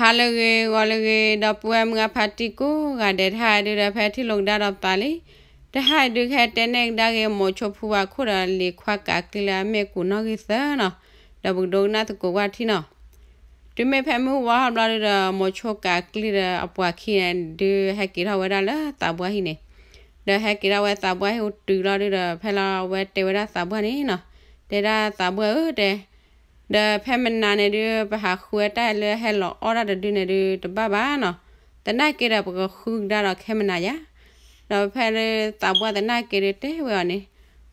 ဟါလၢအဂ့ၤ ဂီၤလၢအဂ့ၤ ဒီပုၢ်ဝဲၢ်မုၢ်အဖါတံၢ်ကိးဂၤဒဲး တဟါအံၤဒုဒီး ဖဲထံၣ်လိာ်ကဒါဒီးပသးလံ. တဟါအံၤဒု ကဟဲတဲနဲၣ်ကဒါက့ၤ မိၤဆိဖူဝါခိၣ်ဒီးလံၤခွါကးကျံလၢအမ့ၢ်ကူးနီၣ်ဂံၢ်သၢနီၤ, ဒီးပကဒိကနၣ်သကိးကွၢ်ထံနီၤ. တုၤမ့ၢ်ဖဲမုၢ်ဝါထီၣ်ဘျီဒုဒီး မိၤဆိကးကျံဒီးအပှၤခံဂၤန့ၣ်ဒု ဟဲက့ၤထီၣ်ဝဲဒၣ်လၢသးပှၢ်ဟံၣ်န့ၣ်, ဒီးဟဲက့ၤထီၣ်ဝဲသးပှၢ်ဟံၣ်ဟူးတုၤလီၤဒုဒီး ဖဲလီၤအဝဲတဲဝဲဒၣ်သးပှၢ်န့ၣ်နီၤ, တဲဒၣ်သးပှၢ်ဧၢတဲ ဒီးဖဲမနၤန့ၣ်ဒု ပဟးဃုဝဲတၢ်လၢဟဲလီၤအီၣ်တၢ်တဒုန့ၣ်ဒု တဘၣ်ဘၣ်နီၤ, သနာ်က့ဒီးပကဃုကဒါဒီးခဲမနၤယါ. ဒီးဖဲလၢသးပှၢ်သနာ်က့ဒုတဲဝဲအီၤန့ၣ်,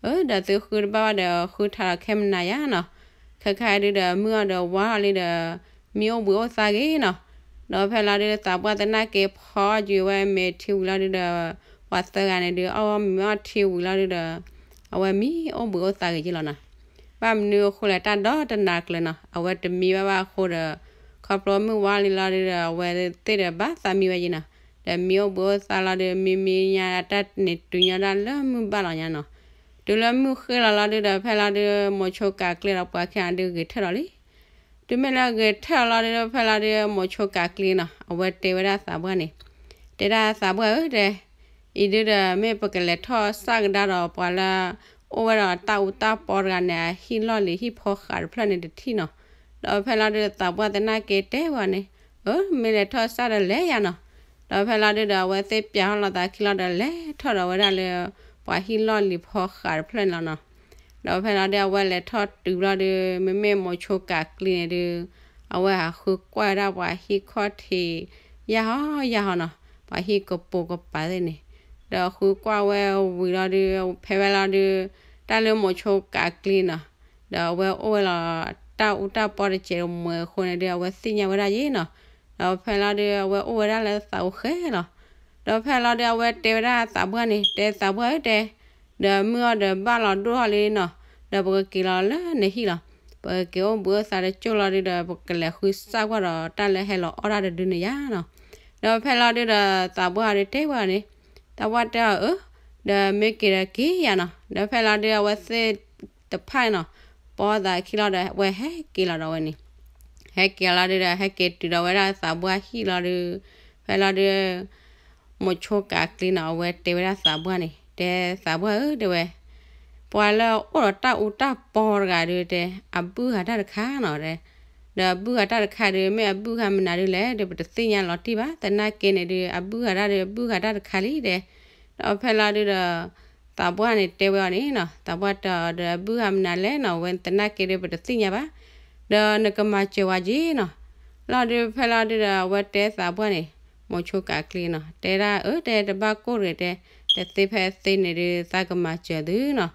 အၢ ဒီးသုဃုတဘၣ်ဘၣ်ဒီး ဃုထးဒီးခဲမနၤယါနီၤ. ခဲခါဒုဒီး မုၢ်အီၣ်ဒီးဝါထီၣ်လံဒီး မံအိၣ်ဘှံးအိၣ်သါဂ့ၤနီၤ. ဒီးဖဲလီၤဒု သးပှၢ်သနာ်က့ဖီအီၣ်ကွံာ်ဝဲမ့ၤထံဝံၤလီၤဒုဒီး ပှၤသၢဂၤန့ၣ်ဒု အီၣ်မ့ၤအီၣ်ထံဝံၤလီၤဒုဒီး အဝဲမံအိၣ်ဘှံးအိၣ်သါဂ့ၤက့လီၤနီၤ. ဘၣ်မနုၤအဃိလဲၣ် တၢ်ဒီတနၤကျၢၤနီၤ အဝဲတမံဘၣ်ဘၣ်အဃိဒီး ခီဖျိမုၢ်ဝါလံလီၤဒုဒီး အဝဲသ့ၣ်ဒီးဘၣ်သးမံဝဲယံၤနီၤ. ဒီးမံအိၣ်ဘှံးအိၣ်သါလီၤဒု မံမံညါအတၢ်န့ၣ်တုၤညီဒၣ်လၢမုၢ်ဘၣ်လီၤညါနီၤ. တုၤလၢမုၢ်ဃ့ၢ်လီၤလီၤဒုဒီး ဖဲလီၤဒု မိၤဆိကးကျံဒီးပှၤခံဂၤဒုဂဲၤထၢၣ်လီၤလံ. တုၤမ့ၢ်လၢဂဲၤထၢၣ်လီၤဒု ဖဲလီၤဒု မိၤဆိကးကျံနီၤ အဝဲတဲဝဲဒၣ်သးပှၢ်န့ၣ်, တဲဒၣ်သးပှၢ်ဧၢတဲ အံၤဒုဒီး မ့ၢ်ပကလဲၤထီၣ်စၢ်ကဒါဒီးပှၤလၢ အိၣ်ဝဲဒီးတၢ်အူတၢ်ပီတဂၤန့ၣ် အဟံၣ်လီၢ်လံၤဟံၣ်ဖီဃးတဖျၢၣ်န့ၣ်တထံၣ်နီၤ. ဒီးဖဲလီၤဒုဒီးသးပှၢ်သနာ်က့တဲဝဲန့ၣ်, အၢ မ့ၢ်လဲၤထီၣ်စၢ်ဒီးလဲၤယါနီၤ. ဒီးဖဲလီၤဒုဒီး အဝဲသ့ၣ်ပျးထီၣ်လီၤသးခံလီၤဒီး လဲၤထီၣ်ဒီးဝဲဒၣ်လၢ ပှၤဟံၣ်လီၢ်လံၤဖီဃးတဖျၢၣ်န့ၣ်လီၤနီၤ. ဒီးဖဲလီၤဒု အဝဲလဲၤထီၣ်တုၤလီၤဒု မ့မ့ၢ်မိၤဆိကးကျံန့ၣ်ဒု အဝဲဟးဃုကွၢ်ဝဲဒၣ်ပှၤဟံၣ်ခီၣ်ထံး ယၢ်ဟီယၢ်ဟီနီၤ, ပှၤဟံၣ်ကပိာ်ကပၤသ့ၣ်န့ၣ်, ဒီးဃုကွၢ်ဝဲဝံၤလီၤဒု ဖဲဝဲလီၤဒု တၢ်လၢမိၤဆိကးကျံနီၤ, ဒီးအဝဲအိၣ်ဝဲလီၤ တၢ်အူတၢ်ပီတစဲးတမှဲၤအဃိန့ၣ်ဒု အဝဲသ့ၣ်ညါဝဲဒၣ်ယဲနီၤ. ဒီးဖဲလီၤဒု အဝဲအိၣ်ဝဲဒၣ်လၢသးအိၣ်ဃဲလီၤ. ဒီးဖဲလီၤဒု အဝဲတဲဝဲဒၣ်သးပှၢ်န့ၣ်, တဲသးပှၢ်ဧၢတဲ ဒီးမုၢ်အီၣ်ဒီးဘၣ်လီၤဒိၣ်ထီၣ်လံနီၤ, ဒီးပကက့ၤလီၤလၢနဟံၣ်လီၤ. ပကက့ၤအိၣ်ဘှံးအိၣ်သါတကၠိၢ်လီၤဒုဒီး ပကလဲၤဃုစၢ်ကွၢ်ဒီးတၢ်လၢဟဲလီၤအီၣ်တၢ်တဒုန့ၣ်ယါနီၤ. ဒီးဖဲလီၤဒုဒီးသးပှၢ်ဒုတဲဝဲအီၤန့ၣ်, သးပှၢ်တဲအီၤအၢ, ဒီးမ့ၢ်က့ၤဒီးက့ၤယါနီၤ. ဒီးဖဲလီၤဒု အဝဲသ့ၣ်တဖၣ်နီၤ, ပီသးခံလီၤဒီး အဝဲဟဲက့ၤလီၤဒီးဝဲန့ၣ် ဟဲက့ၤလီၤဒုဒီး ဟဲက့ၤတုၤဒီးဝဲဒၣ်သးပှၢ်ဟံၣ်လီၤဒု, ဖဲလီၤဒု မိၤဆိကးကျံနီၤ အဝဲတဲဝဲဒၣ်သးပှၢ်န့ၣ်, တဲသးပှၢ်ဧၢ တဲဝဲ, ပှၤလၢအအိၣ်ဒီးတၢ်အူတၢ်ပီတဂၤဒုတဲ အဘုၣ်ဂၤတၢ်တခါနီၤတဲ, ဒီးအဘုၣ်ဂၤတၢ်တခါဒု မ့ၢ်အဘုၣ်ဂၤမနုၤဒုလဲၣ်ဒီး ပတသ့ၣ်ညါလီၤတံၢ်ဘၣ်, သနာ်က့န့ၣ်ဒု အဘုၣ်ဂၤတၢ်ဒု အဘုၣ်ဂၤတၢ်တခါလံတဲ. ဒီးဖဲလီၤဒုဒီး သးပှၢ်န့ၣ်တဲဝဲအီၤန့ၣ်နီၤ, သးပှၢ်တဲအီၤဒီး အဘုၣ်ဂၤမနုၤလဲၣ်နီၤ ဝဲသနာ်က့ဒု ပတသ့ၣ်ညါဘၣ်, ဒီးနကမၤစၢၤဝဲက့နီၤ. လီၤဒုဖဲလီၤဒုဒီး အဝဲတဲသးပှၢ်န့ၣ်, မိၤဆိကးကျံနီၤ တဲဒၣ်အၢ တဲတဘၣ်ကိၢ်တဂ့ၤတဲ, တသ့ဖဲသ့န့ၣ်ဒု သးကမၤစၢၤသုနီၤ.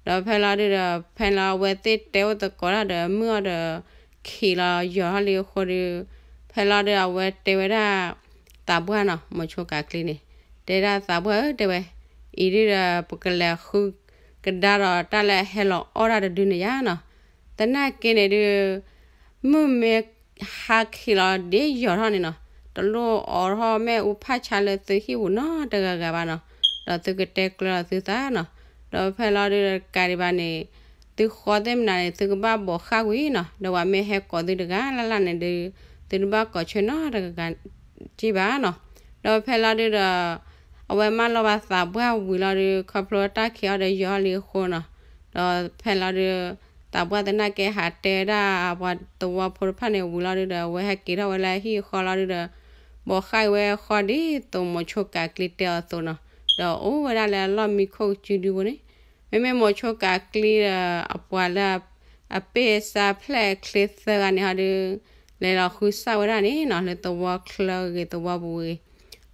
ဒီးဖဲလီၤဒုဒီး ဖဲလီၤအဝဲသ့ၣ်တဲအိၣ်သကိးတၢ်ဒီး မုၢ်အီၣ်ဒီး ခံးလီၤယီၤထီၣ်လံအဃိဒု, ဖဲလီၤဒု အဝဲတဲဝဲဒၣ် သးပှၢ်နီၤ မိၤဆိကးကျံန့ၣ်, တဲဒၣ်သးပှၢ်ဧၢ တဲဝဲ, အံၤဒုဒီး ပကလဲၤဃုကဒါဒီးတၢ်လၢအဟဲလီၤအီၣ်တၢ်တဒုန့ၣ်ယါနီၤ. သနာ်က့န့ၣ်ဒု မုၢ်မ့ၢ်ဟါခံးလီၤဒ်ယီၤထီၣ်န့ၣ်နီၤ, တလိၣ်အိးထီၣ်မ့ၣ်အူဖးဆါလၢသုဟံၣ်ပူၤနီတဂၤဂၤဘၣ်နီၤ, ဒီးသုကတဲကျၢၤလီၤသုသးနီၤ. ဒီးဖဲလီၤဒုဒီးတကးဒံးဘၣ်န့ၣ် သုဃီသ့ၣ်မနုၤန့ၣ် သုကဘၣ်ဘိးဃၣ်ကွံာ်နီၤ, ဒီးပှၤမ့ၢ်ဟဲကိးသုတဂၤလၢ်လၢ်န့ၣ်ဒု သုတဘၣ်ကိးဆၢနီတဂၤက့ဘၣ်နီၤ. ဒီးဖဲလီၤဒုဒီး အဝဲမၢလီၤဘၣ်သးပှၢ်ဝံၤလီၤဒု ခီဖျိတၢ်ခံးအီၤဒီးယီၤလံအဃိနီၤ, ဒီးဖဲလီၤဒု သးပှၢ်သနာ်က့ဟးတဲဝဲဒၣ်ပှၤသဝီဖိတဖၣ်န့ၣ်ဝံၤလီၤဒုဒီး အဝဲဟဲက့ၤထီၣ်ဝဲလၢဟံၣ်ဃီလီၤဒုဒီး ဘိးဃၣ်ဝဲဃီဒ်သိးမိၤဆိကးကျံတဲအီၤအသိးနီၤ, ဒီးအိၣ်ဝဲဒၣ်လၢအလီၢ်မံခိၣ်ကစုဒုဖိန့ၣ်, မ့မ့ၢ်မိၤဆိကးကျံဒီးအပှၤလၢအပ့ၢ်အစၢဖျဲၣ်အချ့သၢဂၤန့ၣ်ဟီဒု လဲၤလီၤဃုစၢ်ဝဲဒၣ်န့ၣ်နီၤ လၢသဝီချၢဂ့ၤသဝီပူၤဂ့ၤ,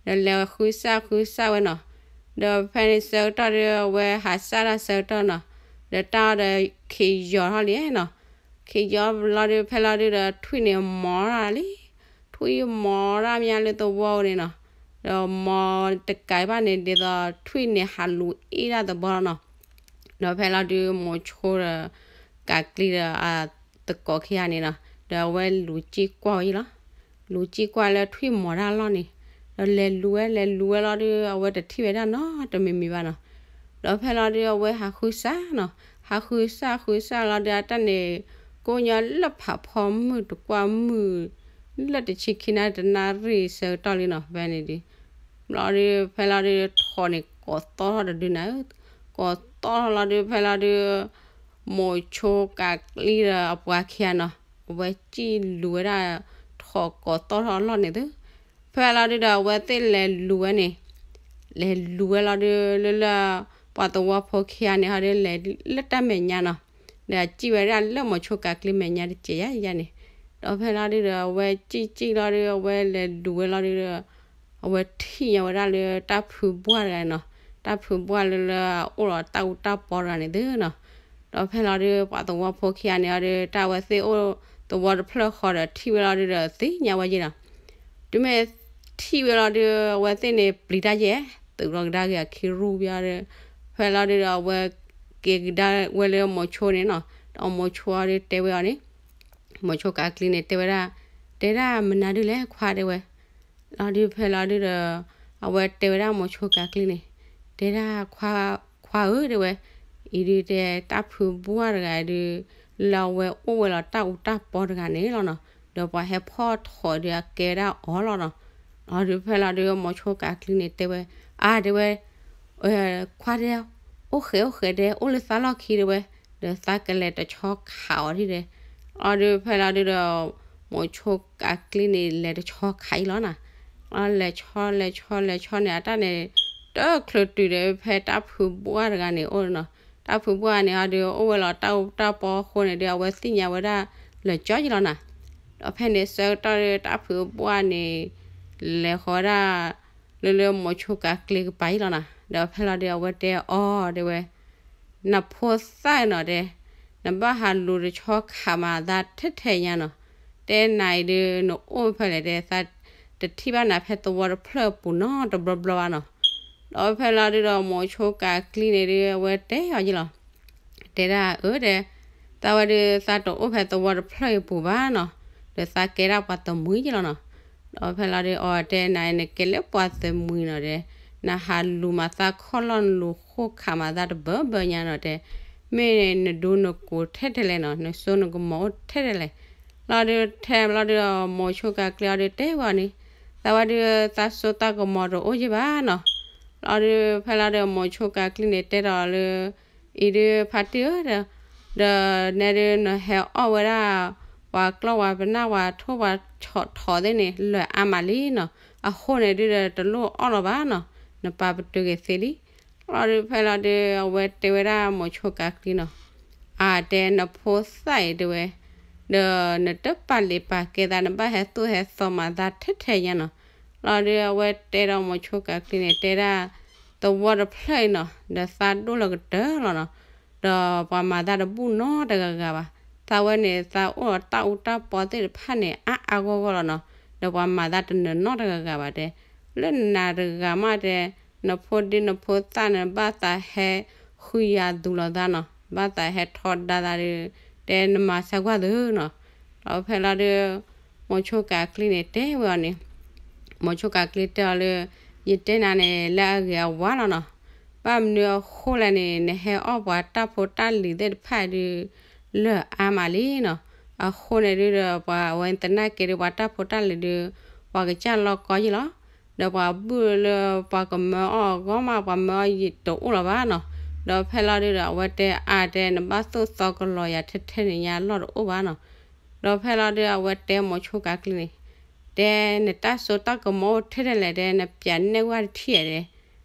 ဒီးလဲၤဃုစၢ်ဃုစၢ်ဝဲနီၤ, ဒီးဖဲန့ၣ်ဆၢကတီၢ်ဒု အဝဲဟးစၢ်တၢ်ဆၢကတီၢ်နီၤ, ဒီးတၢ်အီၤဒီးခံးယီၤထီၣ်လံနီၤ, ခံးယီၤလီၤဒု ဖဲလီၤဒုဒီးထွံၣ်န့ၣ်မီၤထီၣ်လံ, ထွံၣ်မီၤထီၣ်မးလၢသဝီန့ၣ်နီၤ, ဒီးမီၤတကးဘၣ်န့ၣ် ဒ်သိးထွံၣ်န့ၣ်ဟးလူၤအ့ၣ်ဒၣ်သဘီလီၤနီၤ. ဒီးဖဲလီၤဒု မိၤဆိဒီး ကးကျံဒီးအသကိးခံဂၤန့ၣ်နီၤ, ဒီးအဝဲလူၤစံၣ်ကွၢ်ဝဲယံၤလီၤ. လူၤစံၣ်ကွၢ်လၢထွံၣ်မီၤတၢ်လီၢ်န့ၣ်, ဒီးလဲၤလူၤဝဲ လဲၤလူၤဝဲလီၤဒု အဝဲတထံၣ်ဝဲဒၣ်နီတမံၤမံၤဘၣ်နီၤ. ဒီးဖဲလီၤဒု အဝဲဟးဃုစၢ်နီၤ, ဟးဃုစၢ်ဃုစၢ်လီၤဒု အတၢ်န့ၣ် ကိးညီလၢဖးဖီမုၢ်တကွၢ်မုၢ် လၢတဆံခံနၣ်ရံၣ်တနၣ်ရံၣ်ဆၢကတီၢ်လံနီၤ ဖဲန့ၣ်ဒီး ဘျီဒုး ဖဲလီၤဒုး ထိးန့ၣ်ကိးသီၣ်ထီၣ်တဒုနၤဧၢ, ကိးသီၣ်ထီၣ်လီၤဒုး ဖဲလီၤဒုး မိၤဆိကၤကျံဒီးအပှၤခံဂၤနီၤ, အဝဲစံၣ်လူၤဝဲဒၣ် ထိးကိးသီၣ်ထီၣ်အလီၢ်န့ၣ်သု, ဖဲလီၤဒုးဒီး အဝဲသ့ၣ်လဲၤလူၤဝဲန့ၣ် လဲၤလူၤဝဲလီၤဒုး လၢလၢ ပှၤသဝီဖိခံဂၤန့ၣ် ဟီဒုး လဲၤလၢတၢ်မဲာ်ညါနီၤ, ဒီးစံၣ်ဝဲဒၣ်လၢမိၤဆိကၤကျံမဲာ်ညါတစဲးယါယါန့ၣ်, ဒီးဖဲလီၤဒုးဒီး အဝဲစံၣ်စံၣ်လီၤဒုး အဝဲလဲၤလူၤဝဲလီၤဒုးဒီး အဝဲထံၣ်ညါဝဲဒၣ်လၢတၢ်ဖုဘှၣ်တဂၤနီၤ, တၢ်ဖုဘှၣ်လၢလၢအအိၣ်ဒီးတၢ်အူတၢ်ပီတဂၤန့ၣ်သုနီၤ, ဒီးဖဲလီၤဒုး ပှၤသဝီဖိခံဂၤန့ၣ် ဟီဒုး တၢ်အဝဲသ့ၣ်အိၣ်သဝီတဖျၢၣ်ဃီဒီး ထံၣ်ဝဲလီၤဒုးဒီး သ့ၣ်ညါဝဲယဲၢ်နီၤ, တုၤမ့ၢ်ထံၣ်ဝဲလီၤဒုး အဝဲသ့ၣ်န့ၣ် ပျံၤတၢ်ယဲၢ် သုးလီၤကဒါက့ၤအခံရူၢ်ဘၣ်ဒီး ဖဲလီၤဒုးဒီး အဝဲက့ၤကဒါဝဲလၢမိၤဆိန့ၣ်နီၤ, ဒီးမိၤဆိအီၤဒုးတဲဝဲအီၤန့ၣ် မိၤဆိကၤကျံန့ၣ် တဲဝဲဒၣ်, တဲဒၣ်မနုၤဒုးလဲၣ်ခွါတဲဝဲ, လီၤဒုးဖဲလီၤဒုးဒီး အဝဲတဲဝဲဒၣ်မိၤဆိကၤကျံန့ၣ်, တဲဒၣ်ခွါဧၢတဲဝဲ, အံၤဒုးတဲ တၢ်ဖုဘှၣ်တဂၤဒုး လၢအဝဲအိၣ်ဝဲလီၤတၢ်အူတၢ်ပီတဂၤန့ၣ်လီၤနီၤ, ဒီးပှၤဟဲဖီၣ်ထိးဒုးအကဲဝဲဒၣ်အီၤလီၤနီၤ, လီၤဒုးဖဲလီၤဒုး မိၤဆိကၤကျံန့ၣ် တဲဝဲ, အါတဲဝဲ ခွါတဲ, အိၣ်ဃဲးအိၣ်ဃဲးတဲ အိၣ်လၢသးလီၢ်ခံတဲဝဲ, ဒီးသးကလဲၤတဆီခးအီၤဒ်တဲ, လီၤဒုးဖဲလီၤဒုးဒီး မိၤဆိကၤကျံန့ၣ် လဲၤတဆီခးအံၤလီၤနီၤ, လီၤလဲၤဆီလဲၤဆီလဲၤဆီန့ၣ် အတၢ်န့ၣ် တချုးတုၤဒီး ဖဲတၢ်ဖုဘှၣ်တဂၤန့ၣ်အိၣ်နီၤ, တၢ်ဖုဘှၣ်န့ၣ် ဟီဒုး အိၣ်ဝဲလီၤတၢ်အူတၢ်ပီအဃိန့ၣ်ဒုး အဝဲသ့ၣ်ညါဝဲဒၣ်လၢာ်ကၠီယံလီၤနီၤ, ဒီးဖဲန့ၣ်ဆၢကတီၢ်ဒုး တၢ်ဖုဘှၣ်န့ၣ် လဲၤဃီၤဝဲဒၣ် လၢလၢမိၤဆိကၤကျံကပၤအံၤလီၤနီၤ, ဒီးဖဲလီၤဒုး အဝဲတဲအီၤတဲဝဲ, နဖိသၣ်နီၤတဲ, နဘၣ်ဟးလူၤတဆီခးမၤသးထဲထဲညါနီၤ, တဲနၤအံၤဒုး နအိၣ်ဖဲလဲၣ်တဲ သးတထံၣ်ဘၣ်နၤဖဲသဝီတဖျၢၣ်အပူၤနီတဘျီဘျီဘၣ်နီၤ, ဒီးဖဲလီၤဒုးဒီး မိၤဆိကၤကျံန့ၣ်ဒုး အဝဲတဲအီၤယံလီၤ တဲဒၣ်အၢတဲ, သးဝဲဒုး သးတအိၣ်ဖဲသဝီတဖျၢၣ်အံၤပူၤဘၣ်နီၤ, ဒီးသးကဲဒၣ်ပှၤသမံယံလီၤနီၤ, ဒီးဖဲလီၤဒုး အီၤတဲနၤ နကဲလၢပှၤသမံနီၤတဲ, နဟးလူၤမၤသးခီၣ်လီၢ် နလူၤဃိၣ်ခးမၤသးတဘၢဘၢညါနီၤတဲ, မ့ၢ်နဒူနကိးထဲထဲလဲၣ်နီၤ, နစိနကမီၤအိၣ်ထဲထဲလဲၣ်, လီၤဒုးထဲလီၤဒုး မိၤဆိကၤကျံအီၤဒုးတဲဝဲအီၤန့ၣ်, သးဝဲဒုး သးစိတၢ်ကမီၤတအိၣ်ယံဘၣ်နီၤ, လီၤဒုးဖဲလီၤဒုး မိၤဆိကၤကျံန့ၣ် တဲဒီးလၢ အံၤဒုးဖါတံၢ်ဧၢ, ဒီးနဲဒုးနဟဲအီၣ်ဝဲဒၣ် ပှၤကျီၢ်ဝဲပနၢ်ဝဲထိၣ်ဝဲဆီၣ်ထိးသ့ၣ်န့ၣ် လၢာ်အါမးလံနီၤ, အဃိန့ၣ်ဒုးဒီးတလိၣ်အီၣ်လီၤဘၣ်နီၤ, နပာ်ပတုာ်က့ၤသ့လံ, လီၤဒုးဖဲလီၤဒုး အဝဲတဲဝဲဒၣ်မိၤဆိကၤကျံနီၤ, အတဲနဖိသၣ်အံၤတဲဝဲ, ဒီးနတပာ်လ့ၤပာ်ကဲသး နဘၣ်ဟဲသိၣ်ဟဲသီမၤသးထဲထဲညါနီၤ, လီၤဒုးအဝဲတဲဒီးမိၤဆိကၤကျံန့ၣ် တဲဒၣ် သဝီတဖျၢၣ်အံၤနီၤ ဒီးသးဒိၣ်လီၤကတၢၢ်လီၤနီၤ, ဒီးပှၤမၤသးတဘူၣ်နီတဂၤဂၤဘၣ်, သးဝဲန့ၣ် သးအိၣ်ဒီးတၢ်အူတၢ်ပီသ့ၣ်တဖၣ်န့ၣ် အါအါဂီၢ်ဂီၢ်လီၤနီၤ, ဒီးပှၤမၤသးတနၢၤနီတဂၤဂၤဘၣ်တဲ, လၢနၤတဂၤမးတဲ, နဖိဒံနဖိသၣ်န့ၣ် ဘၣ်သးဟဲဃုယၤသူၣ်လီၤသးနီၤ, ဘၣ်သးဟဲထီဒါသးဒီး တဲနမၤဆါကွၢ်သုနီၤ, ဒီးဖဲလီၤဒုး မိၤဆိကၤကျံန့ၣ် တဲဝဲအီၤန့ၣ်, မိၤဆိကၤကျံတဲအီၤလၢ ယတဲနၤန့ၣ် လၢအဂ့ၤအဝါလီၤနီၤ, ဘၣ်မနုၤအဃိလဲၣ်န့ၣ် နဟဲအီၣ်ပှၤတၢ်ဖိတၢ်လံၤသ့ၣ်တဖၣ်ဒုး လၢာ်အါမးလံနီၤ, အဃိန့ၣ်ဒုးဒီး ပှၤအဝဲသနာ်က့ဒုး ပှၤတၢ်ဖိတၢ်လံၤဒုး ပှၤကစၢ်လီၤကီယံလီၤ, ဒီးပှၤဘုၣ်လၢပှၤကမၢအီၣ်အဂီၢ်မး ပှၤမၢအီၣ်ယံာ်တအိၣ်လီၤဘၣ်နီၤ, ဒီးဖဲလီၤဒုးဒီး အဝဲတဲအါတဲ နဘၣ်သိၣ်သီကလီၤယၤထဲထဲန့ၣ်ညါလီၢ်တအိၣ်ဘၣ်နီၤ, ဒီးဖဲလီၤဒုးအဝဲတဲမိၤဆိကၤကျံန့ၣ်, တဲနတၢ်စိတၢ်ကမီၤအိၣ်ထဲထဲလဲၣ်တဲ နပျးနဲၣ်ဝဲတထံၣ်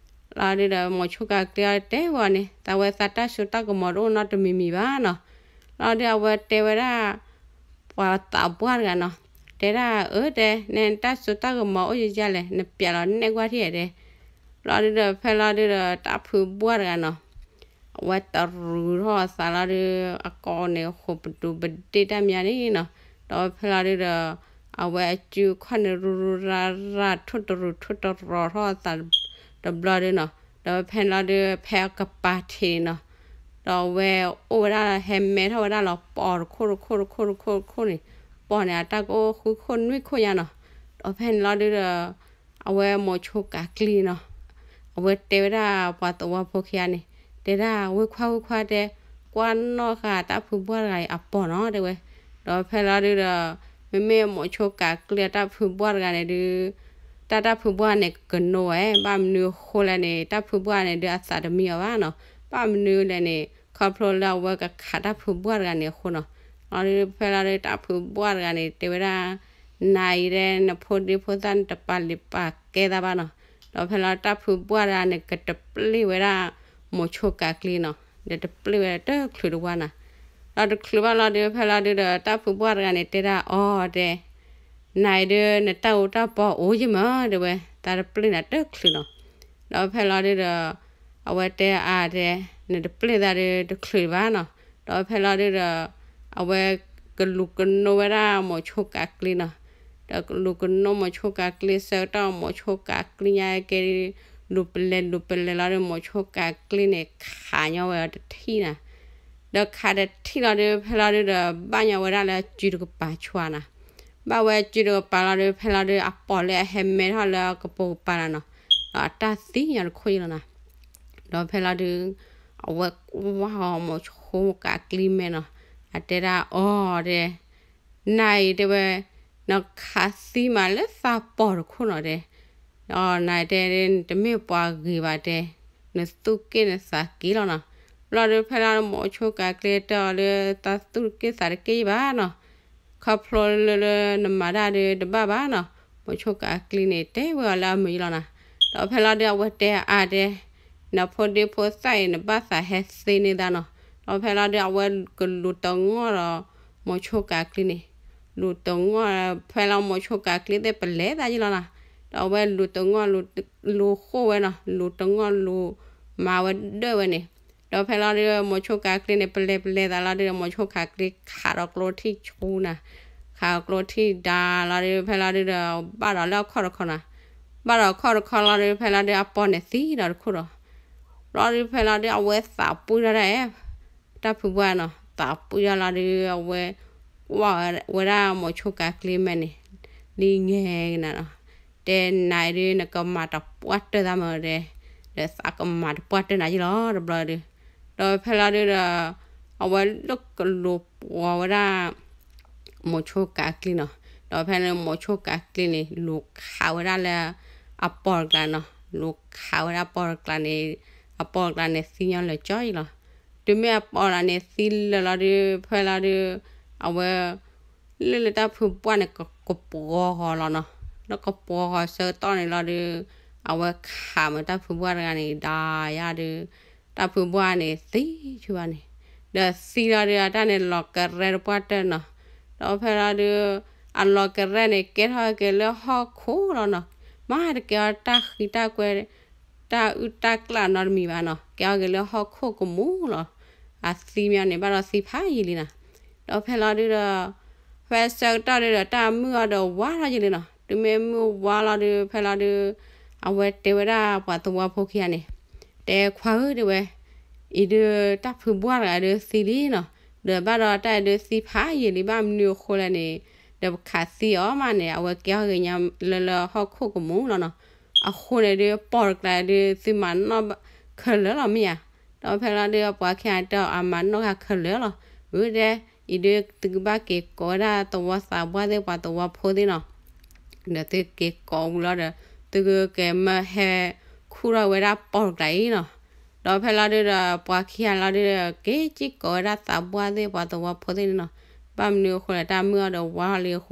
ဧါတဲ, လီၤဒုးဒီးမိၤဆိကၤကျံအီၤတဲဝဲအီၤန့ၣ် သးဝဲသးတၢ်စိတၢ်ကမီၤတအိၣ်နီတမံၤမံၤဘၣ်နီၤ, လီၤဒုးအဝဲတဲဝဲဒၣ် ပှၤသးပှၢ်တဂၤနီၤ, တဲဒၣ်အၢတဲ နဲနတၢ်စိတၢ်ကမီၤအိၣ်ယၤလဲၣ် နပျးလီၤနဲၣ်ကွၢ်ထံၣ်ဧါတဲ, လီၤဒုးဒီးဖဲလီၤဒုးဒီးတၢ်ဖုဘှၢ်တဂၤနီၤ အဝဲတရူးထီၣ်အသးလီၤဒုး အကိးန့ၣ် ဃိာ်ပတူးပဒ့ၣ်တၢ်မံၤန့ၣ်နီၤ, ဒီးဖဲလီၤဒုးဒီး အဝဲအစုအခီၣ်န့ၣ် ရူရူရၤရၤ ထိၣ်တရူးထိၣ်တရီၤထီၣ်အသးတဘျီဒုးနီၤ, ဒီးဖဲလီၤဒုး ဖဲအကပၤထံးန့ၣ်နီၤ, ဒီးအဝဲအိၣ်ဝဲဒၣ်ဟဲမဲထီၣ်ဝဲဒၣ်လီၤ ပီၤတခိၣ်တခိၣ်တခိၣ်တခိၣ်တခိၣ်န့ၣ်, ပီၤန့ၣ် အတၢ်ကအိၣ်ဃုခိၣ်နွံခိၣ်ညါနီၤ, ဒီးဖဲန့ၣ်လီၤဒုးဒီး အဝဲမိၤဆိကၤကျံနီၤ, အဝဲတဲဝဲဒၣ်ပှၤသဝီဖိခံဂၤန့ၣ်, တဲဒၣ်ဝဲခွါဝဲခွါတဲ, ကွၢ်နီၣ်ဃာ်တၢ်ဖုဘှၢ်တဂၤအံၤအပီၤနီၤတဲဝဲ, ဒီးဖဲလီၤဒုးဒီး မ့မ့ၢ်မိၤဆိကၤကျ့အတၢ်ဖုဘှၢ်တဂၤန့ၣ်ဒုး တၢ်တၢ်ဖုဘှၢ်န့ၣ်ကကနိဝဲ ဘၣ်မနုၤအဃိလဲၣ်န့ၣ် တၢ်ဖုဘှၢ်န့ၣ်ဒုးအသးတမံအီၤဘၣ်နီၤ. ဘၣ်မနုၤလဲၣ်န့ၣ် ခီဖျိလၢအဝဲကခးတၢ်ဖုဘှၢ်တဂၤန့ၣ်အဃိနီၤ. လီၤဒုးဖဲလီၤဒုးတၢ်ဖုဘှၢ်တဂၤန့ၣ် တဲဝဲဒၣ် နၤအံၤဒဲ နဖိဒံဖိသၣ်နတပာ်လုၢ်ပာ်ကဲသးဘၣ်နီၤ. ဒီးဖဲလီၤတၢ်ဖုဘှၢ်တဂၤန့ၣ် ကတပျ့ၢ်ဝဲဒၣ်မိၤဆိကၤကျ့နီၤ. ဒီးတပျ့ၢ်ဝဲတချုးတဝါနီၤ. ဒီးတချုးဘၣ်လီၤဒုး ဖဲလီၤဒုးဒီး တၢ်ဖုဘှၢ်တဂၤန့ၣ်တဲဒၣ်အီၤဒဲ နၤအံၤဒုး နတၢ်အူတၢ်ပီအိၣ်ယမၢ တဲဝဲ သးတပျ့ၢ်နၤတချုးနီၤ. ဒီးဖဲလီၤဒုးဒီး အဝဲတဲအါဒဲ နတပျ့ၢ်သးဒုးတချုးဘၣ်နီၤ. ဒီးဖဲလီၤဒုးဒီး အဝဲကလူၤကနိဝဲဒၣ်မိၤဆိကၤကျ့နီၤ. ဒီးကလူၤကနိမိၤဆိကၤကျ့ဆၢကတီၢ် မိၤဆိကၤကျ့ညါကဲ လူၤပလဲၤလူၤပလဲၤလီၤဒုး မိၤဆိကၤကျ့န့ၣ် ခးညီဝဲအီၤတထံၣ်နီၤ. ဒီးခးတထံၣ်လီၤဒုး ဖဲလီၤဒုးဒီး ဘၣ်ညီဝဲဒၣ်လၢအစုတကပၤဆှၢနီၤ. ဘၣ်ဝဲစုတကပၤလီၤဒုး ဖဲလီၤဒုး အပိာ်လၢအဟဲမဲထီၣ်လၢအကပိာ်ကပၤနီၤနီၤ. ဒီးအတၢ်သံညီတခိၣ်အံၤလီၤနီၤ. ဒီးဖဲလီၤဒုး အဝဲကွၢ်အီၤမိၤဆိကၤကျ့မဲနီၤ. အတဲဒၣ်အီၤဒဲ နၤအံၤတဲဝဲ နခးသံမးလၢသးပီၢ်တခိၣ်နီၤဒဲ. ဒီးနၤတဲဒဲ နတမ့ၢ်ပှၤဂ့ၤဘၣ်တဲ, နသူၣ်က့ၣ်နသးက့ၣ်လီၤနီၤ. ဘျီဒုးဖဲလီၤဒုး မိၤဆိကၤကျ့တဲအီၤလၢ သးသူၣ်တက့ၣ်သးတက့ၣ်ဘၣ်နီၤ. ခီဖျိလၢလၢနမၤတၢ်ဒုးတဘၣ်ဘၣ်နီၤ. မိၤဆိကၤကျ့န့ၣ် တဲဝဲအီၤလၢအမုာ်အံၤလီၤနီၤ. ဒီးဖဲလီၤဒုး အဝဲတဲအါဒဲ နဖိဒံဖိသၣ်အံၤ နဘၣ်သးဟဲသ့န့ၢ်သးနီၤ. ဒီးဖဲလီၤဒုး အဝဲကလူၤတငီၢ်ဒီး မိၤဆိကၤကျ့န့ၣ်, လူၤတငီၢ် ဖဲလီၤမိၤဆိကၤကျ့သ့ၣ်ပလဲၤသးယံလီၤနီၤ. ဒီးအဝဲလူၤတငီၢ် လူၤဃိၣ်ဝဲနီၤ, လူၤတငီၢ်လူၤမၤဝဲဒၢၣ်ဝဲန့ၣ်. ဒီးဖဲလီၤဒုး မိၤဆိကၤကျ့န့ၣ် ပလဲၤပလဲၤသးလီၤဒုး မိၤဆိကၤကျ့ခးဒီးကျိထံၣ်ဆူနၤ, ခးကျိထံၣ်ဒါလီၤဒုး ဖဲလီၤဒုးဒီး ဘၣ်ဒီးလၢအခီၣ်တခီနီၤ. ဘၣ်ဒီးအခီၣ်တခီလီၤဒုး ဖဲလီၤဒုး အပိာ်န့ၣ်သံဒီးတခိၣ်ဒီး ဘျီဒုးဖဲလီၤဒုး အဝဲသးပှံၢ်ထီၣ်ဒၣ်အဲၣ်, တၢ်ဖုဘှၢ်နီၤ, သးပှံၢ်ထီၣ်လီၤဒုး အဝဲကွၢ်ဝဲဒၣ်မိၤဆိကၤကျ့မဲန့ၣ် လံငဲကနၤနီၤ. တဲနၤအံၤဒုး နကမၤတပှၢ်တၢၢ်သးမၢဒဲ, ဒီးသးကမၤတပှၢ်တၢၢ်နၤယံလီၤ တဘျီဒုး. ဒီးဖဲလီၤဒုးဒီး အဝဲလၢကလူၤပှီၤဝဲဒၣ် မိၤဆိကၤကျ့နီၤ. ဒီးဖဲန့ၣ်မိၤဆိကၤကျ့န့ၣ် လူၤခးဝဲဒၣ်လၢအပိာ်တကျးနီၤ, လူၤခးဝဲဒၣ်အပိာ်တကျးန့ၣ်, အပိာ်တကျးန့ၣ်သံညီလၢာ်ကၠီအံၤလီၤ. တုၤမ့ၢ်အပိာ်တကျးန့ၣ်သံလၢာ်လီၤဒုး ဖဲလီၤဒုး အဝဲ လၢလၢတၢ်ဖုဘှၢ်န့ၣ် ကပှီၤဃီၤလီၤနီၤ. လၢကပှီၤဃီၤဆၢကတီၢ်န့ၣ်လီၤဒုး အဝဲခးမၢတၢ်ဖုဘှၢ်တဂၤန့ၣ် ဒါယါဒုး တၢ်ဖုဘှၢ်န့ၣ်သံဆူဘၣ်န့ၣ်, ဒီးသံလီၤဒုး အတၢ်န့ၣ်လီၤကရဲတပှၢ်တၢၢ်နီၤ. ဒီးဖဲလီၤဒုး အလီၤကရဲန့ၣ် ကဲထီၣ်က့ၤလၢဟီၣ်ခိၣ်လီၤနီၤ. မ့ၢ်တကဲအီၤတၢ်ဃံတၢ်ကွဲ တၢ်အုၣ်တၢ်ကျၢ်နီတမံၤဘၣ်နီၤ, ကဲထီၣ်က့ၤလၢဟီၣ်ခိၣ်ကမူၣ်လီၤ. အသံမ့ၢ်န့ၣ် ဘၣ်ဒီးသံဖးယံာ်လံနီၤ. ဒီးဖဲလီၤဒုးဒီး ဖဲဆၢကတီၢ်ဒုးဒီး တၢ်မုၢ်အီၤဒီးဝါထီၣ်ယံာ်လံနီၤ. တုၤမ့ၢ်မုၢ်ဝါလီၤဒုး ဖဲလီၤဒုး အဝဲတဲဝဲဒၣ်ပှၤသဝီဖိခံဂၤန့ၣ်, တဲခွါဧၢ တဲဝဲ, အံၤဒုးတၢ်ဖုဘှၢ်တဂၤဒုးသံလံနီၤ. ဒီးဘၣ်ဒီးတၢ်အံၤဒုးသံဖးယံာ်လံ ဘၣ်မနုၤအဃိလဲၣ်န့ၣ်, ဒီးပခးသံအီၤမးန့ၣ် အဝဲကဲထီၣ်က့ၤညါလၢလၢဟီၣ်ခိၣ်ကမူၣ်လီၤနီၤ. အဃိန့ၣ်ဒုး ပိာ်တကျးဒုး သုမၤနီၣ်ခဲလၢာ်လီၤမ့ၢ်ဧါ. ဒီးဖဲလီၤဒုးပှၤခံဂၤတဲအီၤ အမၤနီၣ်ဂၤခဲလၢာ်လီၤ. ဝံၤဒဲ အံၤဒုးသုကဘၣ်က့ၤကိးဝဲဒၣ်သဝီသးပှၢ်သ့ၣ်ပှၤသဝီဖိသ့ၣ်နီၤ. ဒီးသုက့ၤကိးဝံၤလီၤဒီး သုကက့ၤမၢဟဲခူၣ်ထီၣ်ဝဲဒၣ်ပိာ်တကျးအံၤနီၤ. ဒီးဖဲလီၤဒုးဒီး ပှၤခံဂၤလီၤဒုးဒီး က့ၤက့ၤကိးဝဲဒၣ်သးပှၢ်သ့ၣ်ပှၤသဝီဖိသ့ၣ်န့ၣ်နီၤ. ဘၣ်မနုၤအဃိလဲၣ် တၢ်မုၢ်အီၤဒီးဝါထီၣ်လံအဃိန့ၣ်, ဒီးပှၤက့ၤကိးလီၤ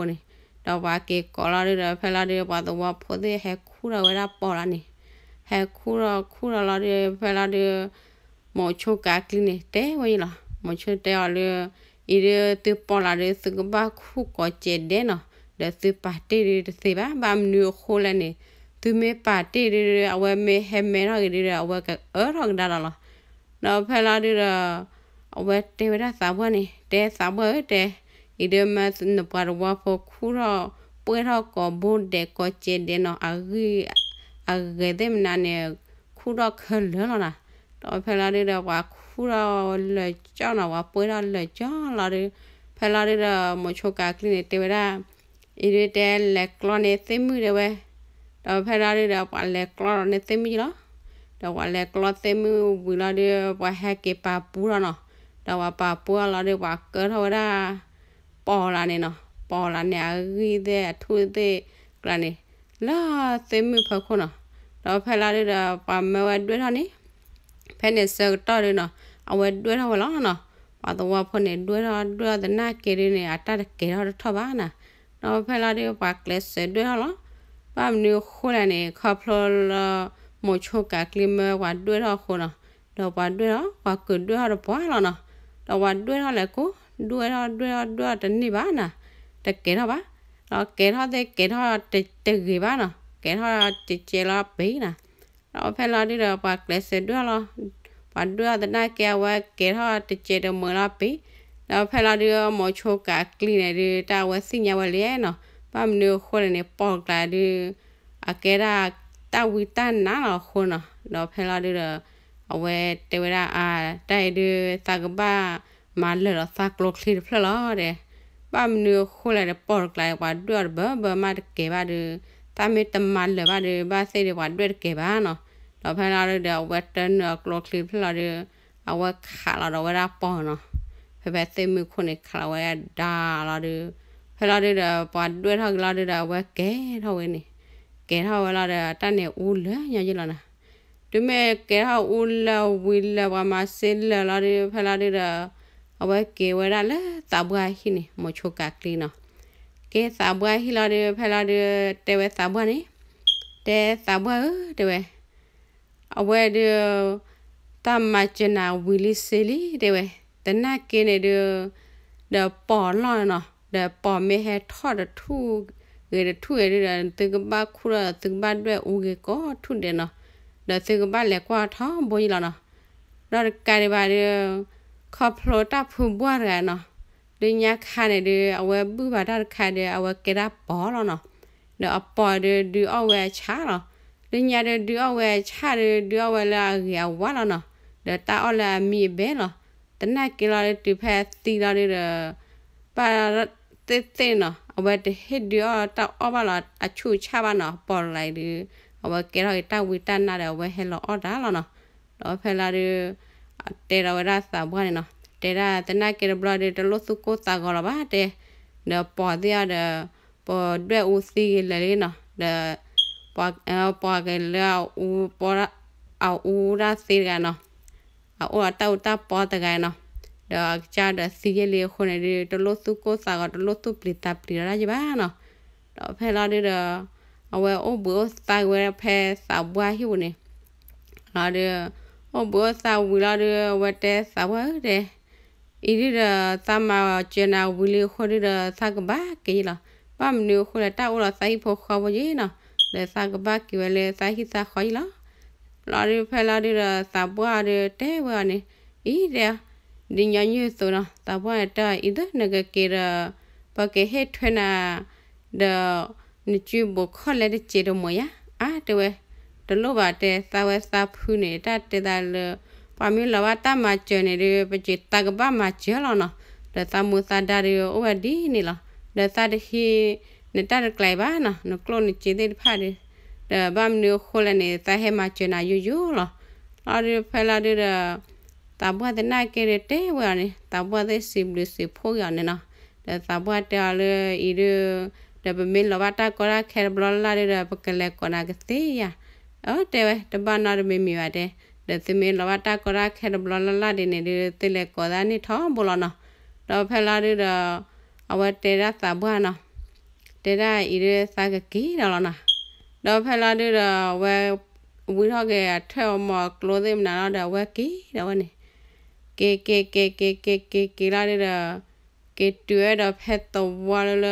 ဒုးဒီး ဖဲလီၤဒုး ပှၤသဝီဖိသ့ၣ်ဟဲခူၣ်ထီၣ်ဝဲဒၣ်ပိာ်တကျးန့ၣ်, ဟဲခူၣ်ထီၣ်ခူၣ်ထီၣ်လီၤဒုး ဖဲလီၤဒုး မိၤဆိကၤကျ့န့ၣ် တဲဝဲအံၤလီၤ. မိၤဆိတဲအီၤလၢ အံၤဒုးသုပိာ်တကျးဒုး သုကဘၣ်ခူၣ်ကိးကဲးဒဲးနီၤ. ဒီးသုပာ်တ့ၢ်ဒုးတသ့ဘၣ်. ဘၣ်မနုၤအဃိလဲၣ်န့ၣ်, သုမ့ၢ်ပာ်တ့ၢ်ဒုး အဝဲမ့ၢ်ဟဲမဲထီၣ်က့ၤဒုးဒီး အဝဲကအၢထီၣ်ကဒါဒီးလီၤ. ဒီးဖဲလီၤဒုးဒီး အဝဲတဲဝဲဒၣ်သးပှၢ်န့ၣ်, တဲသးပှၢ်ဧၢ တဲ, အံၤဒုးမၢနပှၤသဝီဖိခူၣ်ထီၣ် ပှဲၢ်ထီၣ်ကိးဘိဒဲးကိးကဲးဒဲးနီၤ, အဂ့ၢ်အဂဲၤသ့ၣ်မနုၤန့ၣ် ခူၣ်ထီၣ်ခဲလၢာ်လီၤနီၤ. ဒီးဖဲလီၤဒုးဒီး ပှၤခူၣ်ထီၣ်လၢာ်ကၠီနီၤ, ပှၤပှဲၢ်ထီၣ်လၢာ်ကၠီလီၤဒုး, ဖဲလီၤဒုးဒီး မိၤဆိကၤကျ့န့ၣ် တဲဝဲဒၣ် အံၤဒုးတဲလဲၤကျီန့ၢ်သ့ၣ်မုၣ်တဲဝဲ. ဒီးဖဲလီၤဒုးဒီး ပှၤလဲၤကျီန့ၢ်သ့ၣ်မုၣ်လီၤ. ဒီးပှၤလဲၤကျီသ့ၣ်မုၣ်ဝံၤလီၤဒုး ပှၤဟဲက့ၤပာ်ပူထီၣ်နီၤ. ဒီးပှၤပာ်ပူထီၣ်လီၤဒုး ပှၤကၢထီၣ်ဝဲဒၣ် ပိာ်တကျးန့ၣ်နီၤ. ပိာ်လၢန့ၣ် အဂံၢ်သ့ၣ်အထူၣ်သ့ၣ်ကျါန့ၣ် လၢသ့ၣ်မုၣ်ဖီခိၣ်နီၤ. ဒီးဖဲလီၤဒုဒီး ပှၤမၢဝဲဒွဲၣ်ထီၣ်န့ၣ် ဖဲန့ၣ်ဆၢကတီၢ်ဒုနီၤ အဝဲဒွဲၣ်ထီၣ်ဝဲလီၤနီၤ. ပှၤသဝီဖိန့ၣ် ဒွဲၣ်ထီၣ်ဒွဲၣ်ထီၣ်သနာ်က့ဒုန့ၣ် အတၢ်တကဲထီၣ်တထီၣ်ဘၣ်နီၤ. ဒီးဖဲလီၤဒု ပှၤကျဲးစၢးဒွဲၣ်ထီၣ်လီၤ. ဘၣ်မနုၤအဃိလဲၣ်န့ၣ် ခီဖျိလၢ မိၤဆိကၤကျံမၢပှၤဒွဲၣ်ထီၣ်အဃိနီၤ. ဒီးပှၤဒွဲၣ်ထီၣ် ပှၤကဒွဲၣ်ထီၣ်တပှၢ်လီၤနီၤ. ဒီးပှၤဒွဲၣ်ထီၣ်လဲၤကိး ဒွဲၣ်ထီၣ်ဒွဲၣ်ထီၣ်ဒွဲၣ်ထီၣ်တန့ၢ်ဘၣ်နီၤ. တကဲထီၣ်ဘၣ်. ဒီးကဲထီၣ်သ့ၣ်ကဲထီၣ်တဂ့ၤဘၣ်နီၤ. ကဲထီၣ်တကဲလီၤပ့ၤနီၤ. ဒီးဖဲလီၤဒုဒီး ပှၤကျဲးစၢးဒွဲၣ်လီၤ. ပှၤဒွဲၣ်အီၤသနာ်က့ အဝဲကဲထီၣ်တကဲတမှဲၤလီၤပ့ၤ. ဒီးဖဲလီၤဒု မိၤဆိကၤကျံန့ၣ်ဒု တၢ်အဝဲသ့ၣ်ညါဝဲလံနီၤ. ဘၣ်မနုၤအဃိလဲၣ်န့ၣ် ပိာ်ကျါဒု အကဲဒၣ်တၢ်ဝံတၢ်နါလီၤအဃိနီၤ. ဒီးဖဲလီၤဒုဒီး အဝဲတဲဝဲဒၣ်အါ တၢ်အံၤဒု သးကဘၣ်မၤလၢာ်လီၤသးကျိချံတဖျၢၣ်လီၤတဲ. ဘၣ်မနုၤအဃိလဲၣ်ဒီး ပိာ်ကျါ ပှၤဒွဲၣ်အီၤတဘၢဘၢမးတကဲဘၣ်ဒု တၢ်မ့ၢ်တမၤလၢာ်ဘၣ်ဒု ဘၣ်သ့ၣ်ဒီးပှၤဒွဲၣ်တကဲဘၣ်နီၤ. ဒီးဖဲလီၤဒုဒီး အဝဲတၢနုာ်အကျိချံတဖျၢၣ်လီၤဒု အဝဲခးလီၤဒီးဝဲဒၣ်ပိာ်နီၤ. ဖဲဖဲသ့ၣ်မုၣ်ခိၣ်န့ၣ် ခးလီၤဝဲဒၣ်လီၤဒု ဖဲလီၤဒုဒီး ပှၤဒွဲၣ်ထီၣ်က့ၤလီၤဒုဒီး အဝဲကဲထီၣ်ဝဲန့ၣ် ကဲထီၣ်ဝဲလီၤဒီး တၢ်န့ၣ်အူလၢာ်ညီယလီၤနီၤ. တုၤမ့ၢ်ကဲထီၣ်အူလၢာ်ဝံၤလၢာ် ပှၤမၤစ့လၢာ်လီၤဒု ဖဲလီၤဒုဒီး အဝဲက့ၤဝဲဒၣ်လၢသးပှၢ်ဟံၣ်န့ၣ် မိၤဆိကၤကျံနီၤ. က့ၤသးပှၢ်ဟံၣ်လီၤဒု ဖဲလီၤဒု တဲဝဲသးပှၢ်န့ၣ် တဲသးပှၢ်ဧၢ တဲဝဲ အဝဲဒု တၢ်မၤစၢၤနၤဝံၤလံစ့လံ တဲဝဲ, သနာ်က့န့ၣ်ဒု ဒီးပိာ်လီၢ်နီၤ, ဒီးပိာ်မ့ၢ်ဟဲထီၣ်တထူၣ်ဂ့ၤတထူၣ်ဂ့ၤဒုဒီး သုကဘၣ်ခူၣ်ထီၣ်ဒီး သုကဘၣ်ဒွဲၣ်အူဂ့ၤကိးထူၣ်ဒဲးနီၤ, ဒီးသုကဘၣ်လဲၤကွၢ်ထီဘိယလီၤနီၤ. ဒီးတကးဒံးဘၣ်ဒု ခီဖျိတၢ်ဖုဘှၢ်တဂၤနီၤ, ဒုညါခါန့ၣ်ဒု အဝဲဘုၣ်ဘၣ်တၢ်တခါဒီး အဝဲကဲဒၣ်ပိာ်လီၤနီၤ. ဒီးအပိာ်ဒု ဒုးအီၣ်ဝဲအဆၣ်လီၤ. လၢညါဒု ဒုးအီၣ်ဝဲအဆၣ်ဒု ဒုးအီၣ်ဝဲလၢအဂ့ၤအဝါလီၤနီၤ. ဒီးတၢ်အီၣ်လၢအမံအဘဲလီၤ. သနာ်က့လီၤဒု တုၤဖဲအသံလီၤဒုဒီး ဘၣ်သ့ၣ်သ့ၣ်နီၤ, အဝဲတဟ့ၣ်ဒုးအီၣ်တၢ်အီၣ်ဘၣ်လီၤ အဆူၣ်အဆၣ်ဘၣ်နီၤ, ပိာ်လီၤဒု အဝဲကဲထီၣ်က့ၤတၢ်ဝံတၢ်နါဒီး အဝဲဟဲလီၤအီၣ်တၢ်လီၤနီၤ. ဒီးဖဲလီၤဒု တဲဒီးဝဲဒၣ်သးပှၢ်န့ၣ်နီၤ,တဲဒၣ်သနာ်က့တဘျီဒု တလိၣ်သူၣ်ကိၢ်သးဂီၤလီၤဘၣ်တဲ, ဒီးပိာ်သ့ၣ်အီၤဒီး ပဒွဲၣ်အူသံဂ့ၤလၢာ်လံနီၤ, ဒီး ပှၤကလၢအအူ အအူတၢ်သ့တဂၤနီၤ, အအိၣ်ဒီးတၢ်အူတၢ်ပီတဂၤနီၤ, ဒီးအကစၢ်ဒီးသံယဲၢ်လံအဃိန့ၣ်ဒု တလိၣ်သူၣ်ကိၢ်သးဂီၤ တလိၣ်သူၣ်ပျံၤသးပျံၤဒီးတၢ်ယဲၢ်ဘၣ်နီၤ. ဒီးဖဲလီၤဒုဒီး အဝဲအိၣ်ဘှံးအိၣ်သါဝဲဖဲသးပှၢ်ဟံၣ်ပူၤန့ၣ် လီၤဒု အိၣ်ဘှံးအိၣ်သါဝံၤလီၤဒု အဝဲတဲသးပှၢ်ဧၢတဲ အံၤဒုဒီး သးမၤစၢၤနၤဝံၤလံအဃိဒုဒီး သးကဘၣ်က့ၤယလီၤ. ဘၣ်မနုၤအဃိလဲၣ် တၢ်အိၣ်ဒီးသးဟံၣ်ဖိဃီဖိယဲနီၤ, ဒီးသးကဘၣ်က့ၤဝဲလၢသးဟံၣ်သးဃီယလီၤ. လီၤဒု ဖဲလီၤဒုဒီး သးပှၢ်အီၤဒု တဲဝဲအီၤန့ၣ်, အံၤတဲ ဒ်ညီနုၢ်အသိးနီၤ, သးပှၢ်န့ၣ်တဲအီၤ အံၤဒု နကက့ၤဒီး ပကဟ့ၣ်ထွဲနၤ ဒီး နစုဘိးခီၣ်လဲတစဲးတမှဲၤယါ, အါ တဲဝဲ, တလိၣ်ဘၣ်တဲ သးဝဲသးဖုန့ၣ် တၢ်တဲသးလၢ ပှၤမ့ၢ်လီၤဘၣ်တၢ်မၤစၢၤန့ၣ်ဒု ပစံးသးကဘၣ်မၤစၢၤလီၤနီၤ, ဒီးသးမူသးဒါဒု အိၣ်ဝဲဒ်န့ၣ်လီၤ, ဒီးသးတဟံး နတၢ်တကျဲၤဘၣ်နီၤ, နကျိၣ်နစ့သ့ၣ်တဖၣ်ဒု, ဒီးဘၣ်မနုၤအဃိလဲၣ်န့ၣ် သးဟဲမၤစၢၤနၤယိယိလီၤ. လီၤဒု ဖဲလီၤဒုဒီး သးပှၢ်သနာ်က့ဒု တဲဝဲအီၤန့ၣ် သးပှၢ်သ့ၣ်စံးဘျုးစံးဖှိၣ်က့ၤအီၤန့ၣ်နီၤ, ဒီးသးပှၢ်တဲအီၤလၢအံၤဒု ဒီးပမ့ၢ်လီၤဘၣ်တၢ်ကီတၢ်ခဲတဘျီလၢ်လၢ်ဒုဒီး ပကလဲၤကိးနၤကသ့ဧါ, အၢ တဲဝဲ တဘၣ်နီတမံၤမံၤဘၣ်တဲ, ဒီးသုမ့ၢ်လီၤဘၣ်တၢ်ကီတၢ်ခဲတဘျီလၢ်လၢ်ဒ်န့ၣ်ဒု သုလဲၤကိးသးန့ၢ်ထီဘိလီၤနီၤ. ဒီးဖဲလီၤဒုဒီး အဝဲတဲဒၣ်သးပှၢ်နီၤ, တဲဒၣ်အံၤဒု သးကက့ၤဒီးလီၤနီၤ. ဒီးဖဲလီၤဒုဒီး အဝဲ ဝံထီၣ်က့ၤအထၢၣ်အမီၤအကျိသ့ၣ်မနုၤလီၤဒီး အဝဲက့ၤဒီးဝဲန့ၣ်, က့ၤက့ၤက့ၤက့ၤက့ၤက့ၤက့ၤလီၤဒုဒီး က့ၤတုၤဝဲဒီးဖဲသဝီလၢလၢ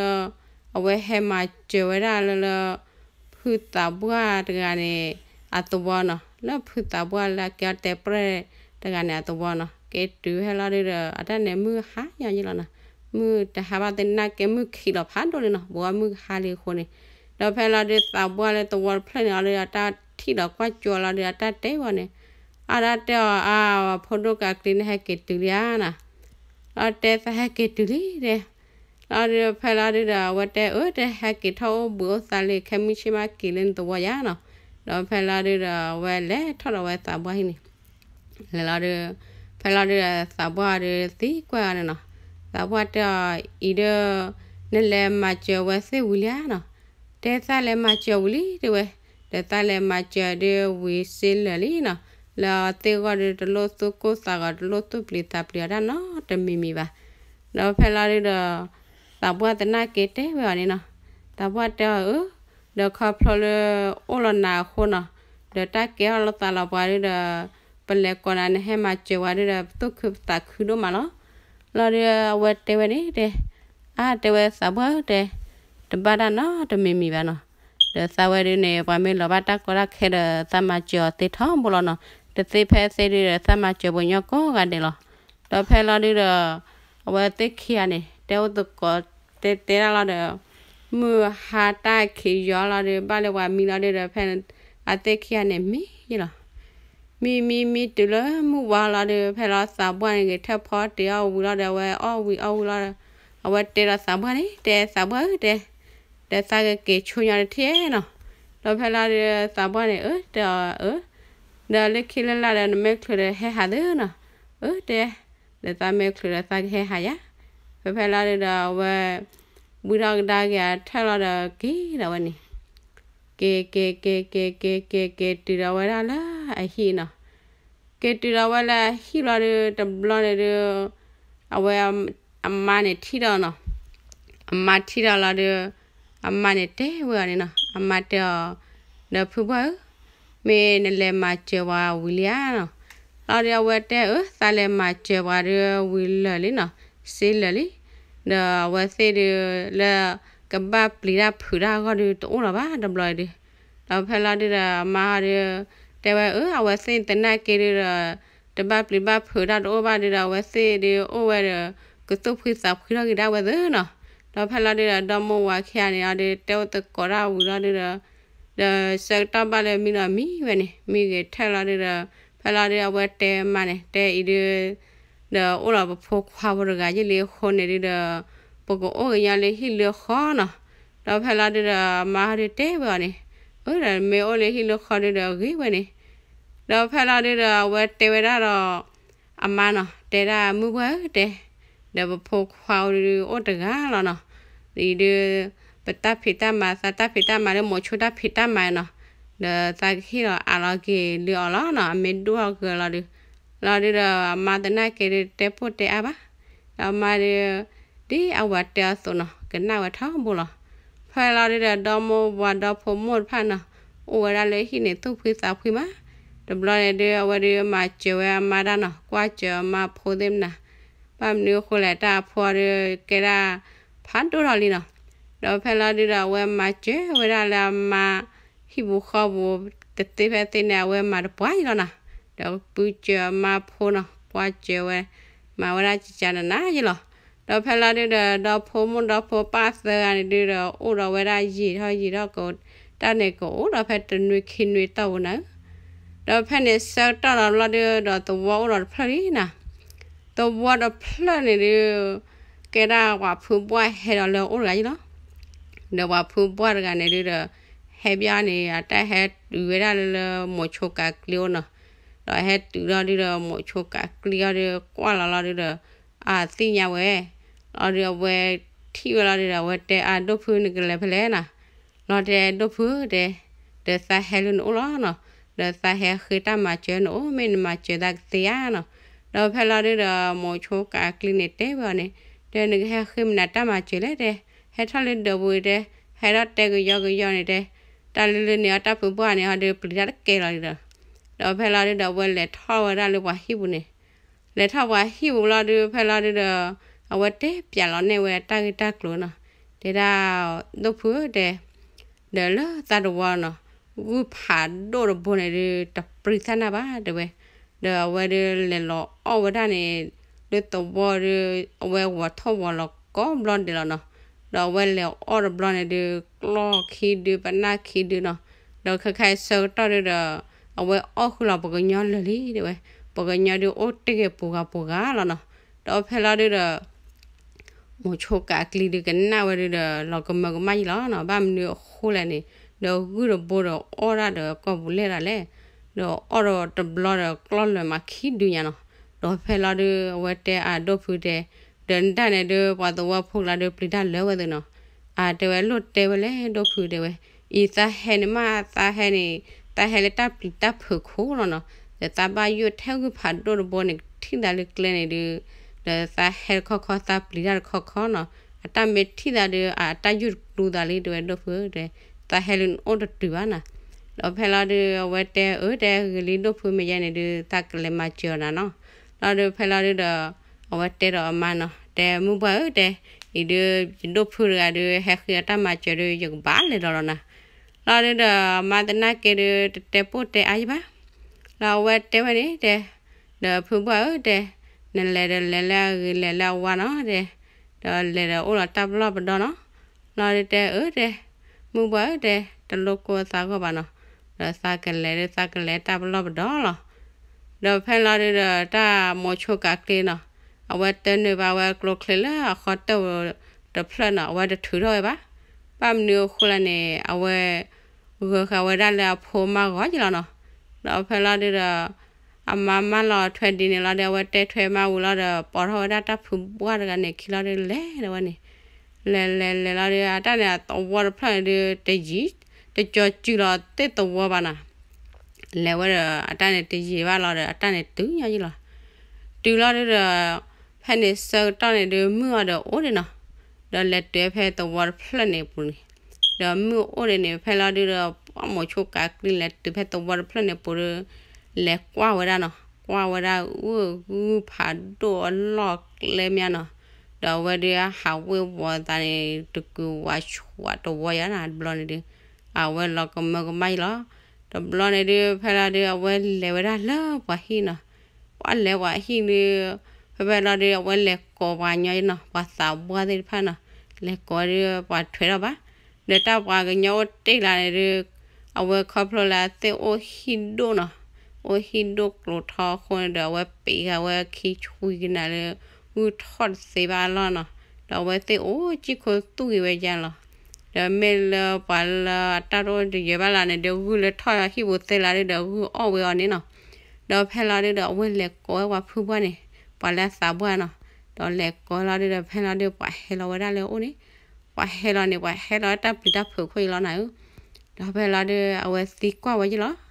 အဝဲဟဲမၤစၢၤဝဲဒၣ်လၢလၢ ဖုသးပှၢ်တဂၤန့ၣ် အသဝီနီၤ, လၢဖုသးပှၢ်လၢကဲအီၤတဲာ်ပြဲၢ်တဂၤန့ၣ် အသဝီနီၤ. က့ၤတုၤဟဲလီၤဒုဒီး အတၢ်န့ၣ်မုၢ်ဟါညီညီလီၤနီၤ, မုၢ်တဟါဘၣ်သနာ်က့ မုၢ်ခံးလီၤဖးဒိၣ်လံနီၤ, ဘှီမုၢ်ဟါလံအဃိန့ၣ်. ဒီးဖဲလီၤဒု သးပှၢ်လၢသဝီတဖျၢၣ်န့ၣ်လီၤဒု အတၢ်ထံၣ်ဒီးကွၢ်ကၠိလီၤဒု အတၢ်တဲဝဲန့ၣ်, အတၢ်တဲအီၤ အါ ဖိဒိၣ်ကၤကျံန့ၣ် ဟဲက့ၤတုၤလံဧါနီၤ. လီၤတဲသးဟဲက့ၤတုၤလံတဲ လီၤဒု ဖဲလီၤဒုဒီး အဝဲတဲအၢ တဲဟဲက့ၤထီၣ်အိၣ်ဘှံးအိၣ်သါလံ ခဲမုၢ်ဆ့ၣ်မးက့ၤလၢနသဝီယါနီၤ. ဒီးဖဲလီၤဒုဒီး အဝဲလဲၤထီၣ်ဒီးဝဲသးပှၢ်ဟံၣ်န့ၣ် လဲၤလီၤဒု ဖဲလီၤဒုဒီး သးပှၢ်ဒုသံကွၢ်အီၤန့ၣ်နီၤ. သးပှၢ်တဲအီၤ အံၤဒု နလဲၤမၤစၢၤဝဲသ့ၣ်ဝံၤလံဧါနီၤ. တဲသးလဲၤမၤစၢၤဝံၤလံတဲဝဲ, ဒီးသးလဲၤမၤစၢၤဒုးဝံၤစ့လၢာ်လံနီၤ. လၢအသ့ၣ်ဂီၢ်ဒုး တလိၣ်သူၣ်ကိၢ်သးဂီၤ တလိၣ်သူၣ်ပျံၤသးပျံၤအီၤတၢ်နီတမံၤမံၤဘၣ်. ဒီးဖဲလီၤဒုးဒီး သးပှၢ်သနာ်က့တဲဝဲအီၤန့ၣ်နီၤ. သးပှၢ်တဲအီၤအၢ, ဒီးခီဖျိလၢအိၣ်လီၤနၤအဃိနီၤ, ဒီးတၢ်ကဲထီၣ်လိာ်သးလီၤပှၤဒုးဒီး ပလဲၤကိးနၤ နဟဲမၤစၢၤဝဲဒုးဒီး ပသူၣ်ခုသးခုဒိၣ်မးလီၤ. လီၤဒုးအဝဲတဲဝဲန့ၣ်တဲ, အါ တဲဝဲသးပှၢ်ဧၢတဲ, တဘၣ်တၢ်နီတမံၤမံၤဘၣ်နီၤ. ဒီးသးဝဲဒုးန့ၣ် ပှၤမ့ၢ်လီၤဘၣ်တၢ်ကီတၢ်ခဲဒီး သးမၤစၢၤအီၤသ့ထီဘိလီၤနီၤ. တသ့ဖဲသ့ဒုးဒီး သးမၤစၢၤပှၤကညီကိးဂၤဒဲးလီၤ. ဒီးဖဲလီၤဒုးဒီး အဝဲသ့ၣ်ခံဂၤန့ၣ် တဲအိၣ်သကိးတဲတဲဒၣ်လီၤဒီး မုၢ်ဟါတၢ်ခံးယီၤလီၤဒုး ဘၣ်လၢပှၤမံလီၤဒုးဒီး ဖဲအသ့ၣ်ခံဂၤန့ၣ်မံလီၤ. မံမံမံတုၤလၢမုၢ်ဝါလီၤဒုး ဖဲလီၤသးပှၢ်န့ၣ် ဂဲၤထၢၣ်ဖီတ့ၢ်အီၣ်ဝံၤလီၤဒီး အဝဲအီၣ်ဝံၤအီၣ်ဝံၤလီၤဒီး အဝဲတဲဒီးသးပှၢ်န့ၣ် တဲသးပှၢ်ဧၢတဲ, ဒီးသးကက့ၤဆိညီတထံၣ်နီၤ. ဒီးဖဲလီၤဒုးသးပှၢ်န့ၣ် အၢ တဲအီၤအၢ ဒီးလၢခံလၢလာ်ဒီး နမ့ၢ်ချုးဒီးဟဲဟးသ့နီၤ. အၢ တဲ, ဒီးသးမ့ၢ်ချုးဒီးသးကဟဲဟးယါ. ဖဲဖဲလီၤဒုးဒီးအဝဲ ဝံထီၣ်ကဒါက့ၤအထၢၣ်လီၤဒီးက့ၤဒီးဝဲန့ၣ် က့ၤက့ၤက့ၤက့ၤက့ၤက့ၤက့ၤတုၤဒီးဝဲဒၣ်လၢအဟံၣ်နီၤ. က့ၤတုၤဒီးဝဲလၢအဟံၣ်လီၤဒုး တဘျီန့ၣ်ဒုး အဝဲ အမါန့ၣ်ထံၣ်ဒီးနီၤ. အမါထံၣ်ဒီးလီၤဒုး အမါန့ၣ်တဲဝဲအီၤန့ၣ်နီၤ. အမါတဲအီၤ ဒီးဖုပှၢ်ဧၢ မ့ၢ်နလဲၤမၤစၢၤပှၤဝံၤလံဧါနီၤ. လီၤဒုးအဝဲတဲအၢ သးလဲၤမၤစၢၤပှၤဒုးဝံၤလၢာ်လံနီၤ, စ့လၢာ်လံ. ဒီးအဝဲသ့ၣ်ဒုးလၢ ကဘၣ်ပျံၤတၢ်ဖုးတၢ်အဂီၢ်ဒုးတအိၣ်လီၤဘၣ်တဘျီဒုး. ဒီးဖဲလီၤဒုးဒီးအမါဒုး တဲဝဲအၢ အဝဲသ့ၣ်သနာ်က့ဒုးဒီး တဘၣ်ပျံၤဘၣ်ဖုးတၢ်တအိၣ်ဘၣ်ဒုးဒီး အဝဲသ့ၣ်ဒုးအိၣ်ဝဲဒီး ကသူၣ်ဖှံသးဖှံထီၣ်က့ၤဒၣ်ဝဲသ့နီၤ. ဒီးဖဲလီၤဒုးဒီး ဒီမိၢ်ဝၤခံဂၤန့ၣ် အီၤဒုးတဲအိၣ်သကိးတၢ်ဝံၤလီၤဒုးဒီး ဒီးဆၢကတီၢ်ဘၣ်လၢမံဒီးမံဝဲန့ၣ် မံဂ့ၤထၢၣ်လီၤဒုးဒီး ဖဲလီၤဒုးအဝဲတဲမါန့ၣ် တဲအံၤဒုး ဒီးအိၣ်ဒီးပဖိခွါဖိတဂၤယ့ၢ်လံအဃိန့ၣ်ဒုးဒီး ပကအိၣ်ကညီလၢဟံၣ်လၢဃီနီၤ. ဒီးဖဲလီၤဒုးဒီးအမါဒုးတဲဝဲအီၤန့ၣ် အၢ ဒီးမ့ၢ်အိၣ်လၢဟံၣ်လၢဃီဒုးဒီးဂ့ၤဝဲန့ၣ်. ဒီးဖဲလီၤဒုးဒီးအဝဲတဲဝဲဒၣ်ဒီး အမါနီၤ တဲဒၣ်မုၢ်ပှၢ်ဧၢတဲ, ဒီးပဖိခွါဒုးအိၣ်တဂၤလီၤနီၤ. အံၤဒုး ပတၢ်ဖံးတၢ်မၤ သးတၢ်ဖံးတၢ်မၤလၢမိၤဆိတၢ်ဖံးတၢ်မၤနီၤ. ဒီးသးကဟ့ၣ်လီၤအးလီၤက့ၤလၢအီၤလီၤနီၤ အမ့ၢ်ဒိၣ်ထီၣ်က့ၤလီၤဒုး. လီၤဒုးဒီးအမါသနာ်က့ဒုးတဲပိၢ်တဲအါဘၣ်. ဒီးအမါဒုး ဒ်အဝၤတဲအသိးနီၤ ကနၣ်ဝဲထီဘိလီၤ. ဖဲလီၤဒုးဒီးဒီမိၢ်ဝၤဒီဖိမိၢ်တဖၣ်နီၤ အိၣ်ဝဲဒၣ်လၢဟံၣ်န့ၣ်သူၣ်ဖှံသးဖှံမး. တဘျီန့ၣ်ဒုးအဝဲဒုးမၤစၢၤဝဲအမါဒၣ်နီၤ ကွၢ်စၢၤအမါဖိသ့ၣ်မနၤ. ဘၣ်မနုၤအဃိလဲၣ် တၢ်အဖိဒုးကဲဒၣ် ဖးဒိၣ်ထီၣ်လံနီၤ. ဒီးဖဲလီၤဒုးဒီးအဝဲမၤစၢၤဝဲဒၣ်လၢအမါ ဟံၣ်ပူၤဃီပူၤ တသ့ဖဲသ့န့ၣ် အဝဲမၤတပှၢ်အံၤလီၤနီၤ. ဒီးပူၤစၢၤအမါဖိနီၤ ကွၢ်စၢၤဝဲ မၤဝဲဒၣ်ကကနနၤယလီၤ. ဒီးဖဲလီၤဒုးဒီး ဒီဖိမိၢ်ဒီဖိပၢ်သၢဂၤန့ၣ်ဒုးဒီး အိၣ်ဒီးဝဲဒၣ်ယံာ်ထီၣ်ယံာ်ထီၣ်က တၢ်န့ၣ်ကအိၣ်ဒီးဖဲတနွံခံနွံတီၢ်ပူၤနၤဧၢ. ဒီးဖဲန့ၣ်ဆၢကတီၢ်ဒီးဘျီဒုးဒီးသဝီအိၣ်ဒီးတဖျၢၣ်လံနၤ. သဝီတဖျၢၣ်န့ၣ်ဒုး ကဲဒၣ်ပှၤဖုဘှၢ်ဟဲဒီးလၢအအိၣ်တဂၤယလီၤ. ဒီးပှၤဖုဘှၢ်တဂၤန့ၣ်ဒုးဒီး ဟဲဘၣ်န့ၣ် အတၢ်ဟဲတုၤဝဲဒၣ်လၢလၢမိၤဆိကးကျံအိၣ်နီၤ. ဒီးဟဲတုၤလီၤဒုးဒီး မိၤဆိကးကျံအီၤဒုး ကွၢ်လီၤလီၤဒုးဒီး အသ့ၣ်ညါဝဲ လီၤဒုးအဝဲထံၣ်ဝဲလီၤဒုးဒီး အဝဲတဲအဒိၣ်ဖု နကလဲၤဖဲလဲၣ်နီၤ. လီၤတဲဒိၣ်ဖုတဲ ဒီးသးဟဲလၢနအိၣ်လီၤနီၤ. ဒီးသးဟဲဃ့တၢ်မၤစၢၤနအိၣ် မ့ၢ်နမၤစၢၤသးကသ့ဧါနီၤ. ဒီးဖဲလီၤဒုးဒီး မိၤဆိကးကျံန့ၣ်တဲဝဲအီၤန့ၣ် ဒီးနကဟဲဃ့မနုၤတၢ်မၤစၢၤလဲၣ်တဲ, ဟဲထီၣ်လၢဒၢးပူၤတဲ, ဟဲထီၣ်တဲကယီကယီန့ၣ်တဲ, တၢ်လၢလၢန့ၣ်အတၢ်ဖုဘှၢ်န့ၣ် ဟီဒုးပျံၤတၢ်တကဲလီၤဒုးဒီး ဒီးဖဲလီၤဒုးဒီးအဝဲလဲၤထီၣ်ဝဲဒၣ်လၢပှၤဟံၣ်ပူၤန့ၣ် လဲၤထီၣ်ပှၤဟံၣ်ပူၤလီၤဒုး ဖဲလီၤဒုးဒီး အဝဲတဲပၠးလီၤန့ၢ်ဝဲတၢ်ဂ့ၢ်တၢ်ကျိၤနီၤ. တဲဒၣ် ဒိၣ်ဖုဧၢတဲ ဒီးလၢသးတဝီနီၤ ဂုၢ်ဖးဒိၣ်တဘိန့ၣ်ဒုး တပြံသၣ်နၢ်ဘၣ်တဲဝဲ. ဒီးအဝဲဒုးလဲၤလီၤအီၣ်ဝဲဒၣ်န့ၣ် လၢသဝီဒုး အဝဲဝီၤထီၣ်ဝီၤလီၤကိးဘျီဒဲးလီၤနီၤ. ဒီးအဝဲလဲၤအီၣ်တဘျီန့ၣ်ဒုး ကျီၢ်ခံဒု ပနၢ်ခံဒုနီၤ. ဒီးခဲခါအံၤဆၢကတီၢ်ဒုးဒီး အဝဲအီၣ်ဃုာ်လီၤပှၤကညီလၢာ်လံတဲဝဲ. ပှၤကညီဒုးအိၣ်တ့ၢ်က့ၤပူၤဂၤပူၤဂၤလီၤနီၤ. ဒီးဖဲလီၤဒုးဒီး မိၤဆိကးကျံဒုးကနၣ်ဝဲဒုးဒီး လီၤကမၢကမၣ်ယလီၤနီၤ. ဘၣ်မနုၤအဃိလဲၣ်န့ၣ် ဒီးဂုၢ်တဘိဒီးအီၣ်ဒၣ်ဒီးကီၢ်ပူၤလဲၣ်ဒၣ်လဲၣ်. ဒီးအီၣ်ဒီးတဘျီဒီးကျီၢ်လၢာ်မးခံဒုညါနီၤ. ဒီးဖဲလီၤဒုး အဝဲတဲအဒိၣ်ဖုတဲ ဒီးနဒၣ်န့ၣ်ဒုး ပှၤသဝီဖိကျါဒုး ပျံၤတၢ်လၢဝဲသ့ၣ်နီၤ. အတဲဝဲ လိၣ်တဲဝဲလဲၣ် ဒိၣ်ဖုတဲဝဲ, အံၤသးဟဲန့ၣ်မး သးဟဲန့ၣ် သးဟဲလၢတၢ်ပျံၤတၢ်ဖုးခိၣ်လီၤနီၤ. ဒီးသးဘၣ်ယိၣ်ထဲဂုၢ်ဖးဒိၣ်တဘိန့ၣ် ထံၣ်သးလၢကျဲန့ၣ်ဒုး, ဒီးသးဟဲတခီခီ သးပျံၤတၢ်တခီခီနီၤ. အတၢ်မ့ၢ်ထံၣ်သးဒုး အတၢ်ယိၣ်တကျူသးလံ တဲဝဲဒိၣ်ဖုဧၢ တဲ, သးဟဲလၢနအိၣ်တတုၤဘၣ်နီၤ. ဒီးဖဲလီၤဒုး အဝဲတဲအၢ တဲဂ့ၤလံ ဒိၣ်ဖု မ့ၢ်ယဲန့ၣ်ဒုး သးကလဲၤမၤစၢၤအီၤနၤနီၤ. လီၤဒုး ဖဲလီၤဒုးဒီး အဝဲတဲဒီးအမါနီၤ, တဲမုၢ်ပှၢ်ဧၢ တဲ, အံၤဒုး ယဒိၣ်ဖုတဂၤဒုး ဟဲဃ့အတၢ်မၤစၢၤဒုး ယကဘၣ်လဲၤဒီးလီၤနၤ. လီၤဒုးဒီး အမါသနာ်က့ဒုး တတဲပိၢ်တဲအါယံၤဘၣ်. လီၤအဝဲတဲဝဲန့ၣ် တဲ, ဒီးဖုပှၢ်ဧၢ တဲ, နလဲၤဒီးလဲၤလၢအဂ့ၤ လဲၤလၢအဝါနီၤ တဲ, ဒီးလဲၤဒီးအိၣ်လီၤတၢ်ပလီၢ်ပဒီနီၤ. လီၤဒုးတဲအၢ တဲ, မုၢ်ပှၢ်ဧၢ တဲ, တလိၣ်ကိၢ်သးဂီၢ်ဘၣ်နီၤ. ဒီးသးကလဲၤဒုး သးကလဲၤတၢ်ပလီၢ်ပဒီလီၤ. ဒီးဖဲလီၤဒုးဒီး တၢ်မိၤဆိကးကျ့နီၤ, အဝဲတနုာ်ဘၣ်ဝဲကျိချံလၢအဃီတၢၢ်တဖျၢၣ်နီၤ, အဝဲတထုးထီၣ်ဝဲဘၣ်. ဘၣ်မနုၤအဃိလဲၣ်န့ၣ် အဝဲ ဂၢၤဃာ်ဝဲဒၣ်လၢအဖိမါဂီၤက့ၤလီၤနီၤ. ဒီးဖဲလီၤဒုးဒီး အမါမၢလီၤထွဲဒ်န့ၣ်လီၤဒီး အဝဲတဲထွဲမါဝံၤလီၤဒီး ပိာ်ထီၣ်ဝဲဒၣ်တၢ်ဖုဘှၢ်တဂၤန့ၣ် ခံလီၤဒုး လဲၤဒီးဝဲန့ၣ် လဲၤလဲၤလဲၤလီၤဒီး အတၢ်န့ၣ် အသဝီတဖျၢၣ်န့ၣ်ဒုး တယံာ် တကၠီၤစုလီၤသ့ၣ်သဝီဘၣ်နီၤ. လဲၤဝဲဒီး အတၢ်န့ၣ်တယံာ်ဘၣ်လီၤဒီး အတၢ်န့ၣ်တုၤညီယံၤလီၤ. တုၤလီၤဒုးဒီး ဖဲန့ၣ်ဆၢကတီၢ်န့ၣ်ဒုး မုၢ်အီၤဒီးအိၣ်ဒံးနီၤ. ဒီးလဲၤတုၤဖဲသဝီတဖျၢၣ်န့ၣ်ပူၤန့ၣ်, ဒီးမုၢ်အိၣ်ဒံးန့ၣ် ဖဲလီၤဒုးဒီး မိၤဆိကးကျ့လဲၤတုၤဖဲသဝီတဖျၢၣ်န့ၣ်ပူၤဒီး လဲၤကွၢ်ဝဲဒၣ်နီၤ, ကွၢ်ဝဲဒၣ်ဂုၢ်ဂုၢ်ဖးဒိၣ်အလီၢ်ကျဲမးနီၤ. ဒီးအဝဲဒုးအဟးဝ့ၤဝီၤသးန့ၣ် တကုၤဝးဆှးတဝီယၤနီၤ တဘျီန့ၣ်ဒုး အဝဲလီၤကမၢကမၣ်ယံၤလီၤ. တဘျီန့ၣ်ဒုး ဖဲလီၤဒုး အဝဲလဲၤဝဲဒၣ်လၢပှၤဟံၣ်နီၤ. ပှၤလဲၤပှၤဟံၣ်ဒုး ဖဲဖဲလီၤဒုး အဝဲလဲၤကိးပှၤကညီနီၤ, ပှၤသးပှၢ်သ့ၣ်တဖၣ်နီၤ. လဲၤကိးဒုး ပှၤထွဲထီၣ်ဘၣ်. ဒီးတၢ်ပှၤကညီအိၣ်တ့ၢ်လၢန့ၣ်ဒုး အဝဲခီဖျိလၢအသ့ၣ်အိၣ်ဟံၣ်ဒိၣ်နီၤ, အိၣ်ဟံၣ်ဒိၣ်ကျိၤထီအဃိန့ၣ်ဒီး အဝဲပ့ၤဃာ်ဝဲခံဆွံကနၤလၢ ဂုၢ်ထီၣ်တသ့ဘၣ်အလီၢ်နီၤ. ဒီးအဝဲသ့ၣ်အိၣ်ကံၣ်ခိသူၣ်ဂ့ၤဝဲယါလီၤ. ဒီးမ့ၢ်လၢပှၤလၢအတၢ်တအိၣ်တယၢၤဘၣ်လၢန့ၣ်ဒုး ဂုၢ်လၢထီၣ်ဟံၣ်ပူၤသ့လၢဒုးဒီး ဂုၢ်အီၣ်ဝဲအီၤန့ၣ်နီၤ. ဒီးဖဲလီၤဒုးဒီး အဝဲလဲၤကိးဝဲပှၤဖုပှၢ်န့ၣ်, ပှၤလၢအသးပှၢ်နီၤ. ဒီးလဲၤကိးလီၤဒုးဒီး ဖဲလီၤဒုး ပှၤဟဲလီၤဝဲဒၣ်လၢအအိၣ်န့ၣ်, ပှၤဟဲလီၤန့ၣ် ပှၤဟဲလီၤတၢ်ပျံၤတၢ်ဖုးခိၣ်အံၤလီၤနၤဧၢ. ဒီးဖဲလီၤဒုး အဝဲသံကွၢ်ဝဲယံၤလီၤ.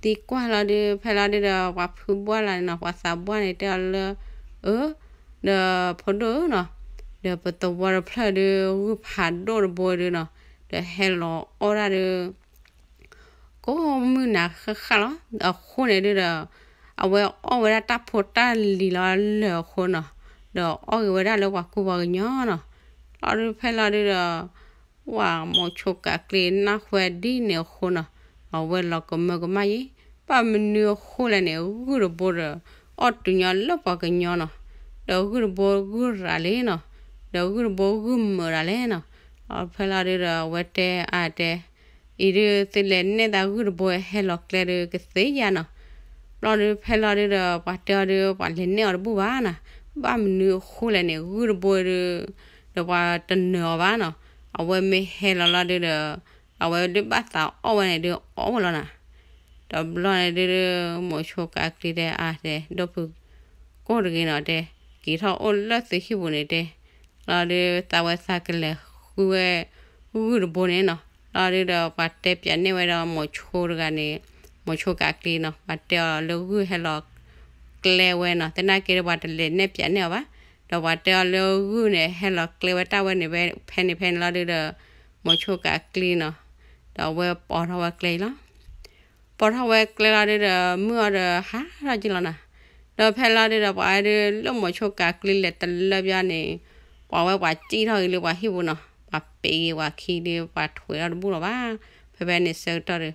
သံကွၢ်လီၤဒုး ဖဲလီၤဒုးဒီး ပှၤဖုပှၢ်လၢန့ၣ်နီၤ, ပှၤသးပှၢ်န့ၣ် တဲအီၤလၢ အၢ ဒီးဖိဒိၣ်ဧၢနီၤ, ဒီးပသဝီတဖျၢၣ်ဒုး ဂုၢ်ဖးဒိၣ်တဘိဒုးနီၤ, ဒီးဟဲလီၤအီၣ်ဒၣ်ဒုး ကိးမုၢ်နၤဃၣ်ဃၣ်လီၤ. အဃိန့ၣ်ဒုးဒီး အဝဲအီၣ်ဝဲဒၣ်တၢ်ဖိတၢ်လံၤလီၤလၢအဃိနီၤ, ဒီးအီၣ်ဂ့ၤဝဲဒၣ်လၢပှၤကူပှၤကညီနီၤ. လီၤဒုးဖဲလီၤဒုးဒီး ဝဲမိၤဆိကးကျ့နၢ်ဟူဝဲဒ်န့ၣ်အဃိနီၤ, အဝဲလီၤကမၢကမၣ်ယံၤ, ဘၣ်မနုၤအဃိလဲၣ်န့ၣ် ဂုၢ်တဘိဒီး အီၣ်တုၤညီလၢပှၤကညီနီၤ, ဒီးဂုၢ်တဘိဂုၢ်ရၤလံနီၤ, ဒီးဂုၢ်တဘိဂုၢ်မုာ်ရၤလဲၣ်နီၤ. ဖဲလီၤဒုးဒီး အဝဲတဲအါတဲ အံၤဒုးသုလဲၤနဲၣ်သးဂုၢ်တဘိဟဲလီၤကျဲဒုးကသ့ဧါနီၤ. ဘျီဒုးဖဲလီၤဒုးဒီး ပှၤတဲအီၤဒုး ပှၤလဲၤနဲၣ်အီၤတဘူၣ်ဘၣ်နီၤ, ဘၣ်မနုၤအဃိလဲၣ်န့ၣ် ဂုၢ်တဘိဒုး ဒီးပှၤတနၢၤအီၤဘၣ်နီၤ, အဝဲမ့ၢ်ဟဲလီၤလီၤဒုးဒီး အဝဲဒုးဘၣ်သးအီၣ်ဝဲန့ၣ်ဒုးအီၣ်ဝဲလီၤနီၤ. တဘျီန့ၣ်ဒုး မိၤဆိကးကျ့တဲအါတဲ ဒိၣ်ဖု ကိၢ်တဂ့ၤနီၤတဲ, က့ၤထီၣ်အိၣ်လၢသုဟံၣ်ပူၤန့ၣ်တဲ လီၤဒုး သးဝဲသးကလဲၤဃုဝဲ ဂုၢ်တဘိန့ၣ်နီၤ. လီၤဒုးဒီး ပှၤတဲပၠးနဲၣ်ဝဲဒီးမိၤဆိတဂၤန့ၣ်, မိၤဆိကးကျ့နီၤ, ပှၤတဲအီၤလၢဂုၢ်ဟဲလီၤကျဲဝဲနီၤ, သနာ်က့ဒီးပှၤတလဲၤနဲၣ်ပၠးနဲၣ်အီၤဘၣ်. ဒီးပှၤတဲအီၤလၢဂုၢ်န့ၣ် ဟဲလီၤကျဲဝဲတၢ်ဝဲန့ၣ်ဝဲ ဖဲန့ၣ်ဖဲန့ၣ်လီၤဒုးဒီး မိၤဆိကးကျ့နီၤ, ဒီးအဝဲပိာ်ထီၣ်ဝဲကျဲအံၤလီၤ. ပိာ်ထီၣ်ဝဲကျဲလီၤဒုးဒီး မုၢ်အီၤဒီးဟးထီၣ်က့ၤလီၤနီၤ. ဒီးဖဲလီၤဒုးဒီး ပှၤဒုးလၢမိၤဆိကးကျ့လဲၤတလၢပၠးန့ၣ်, ပှၤဝဲပှၤစံၣ်ထီၣ်ဂ့ၤလၢပှၤဟံၣ်ပူၤနီၤ, ပှၤပ့ၤဂ့ၤပှၤခံဒုး ပှၤထွဲးထီၣ်တဘူၣ်လီၤဘၣ်. ဖဲဖဲန့ၣ်ဆၢကတီၢ်ဒီး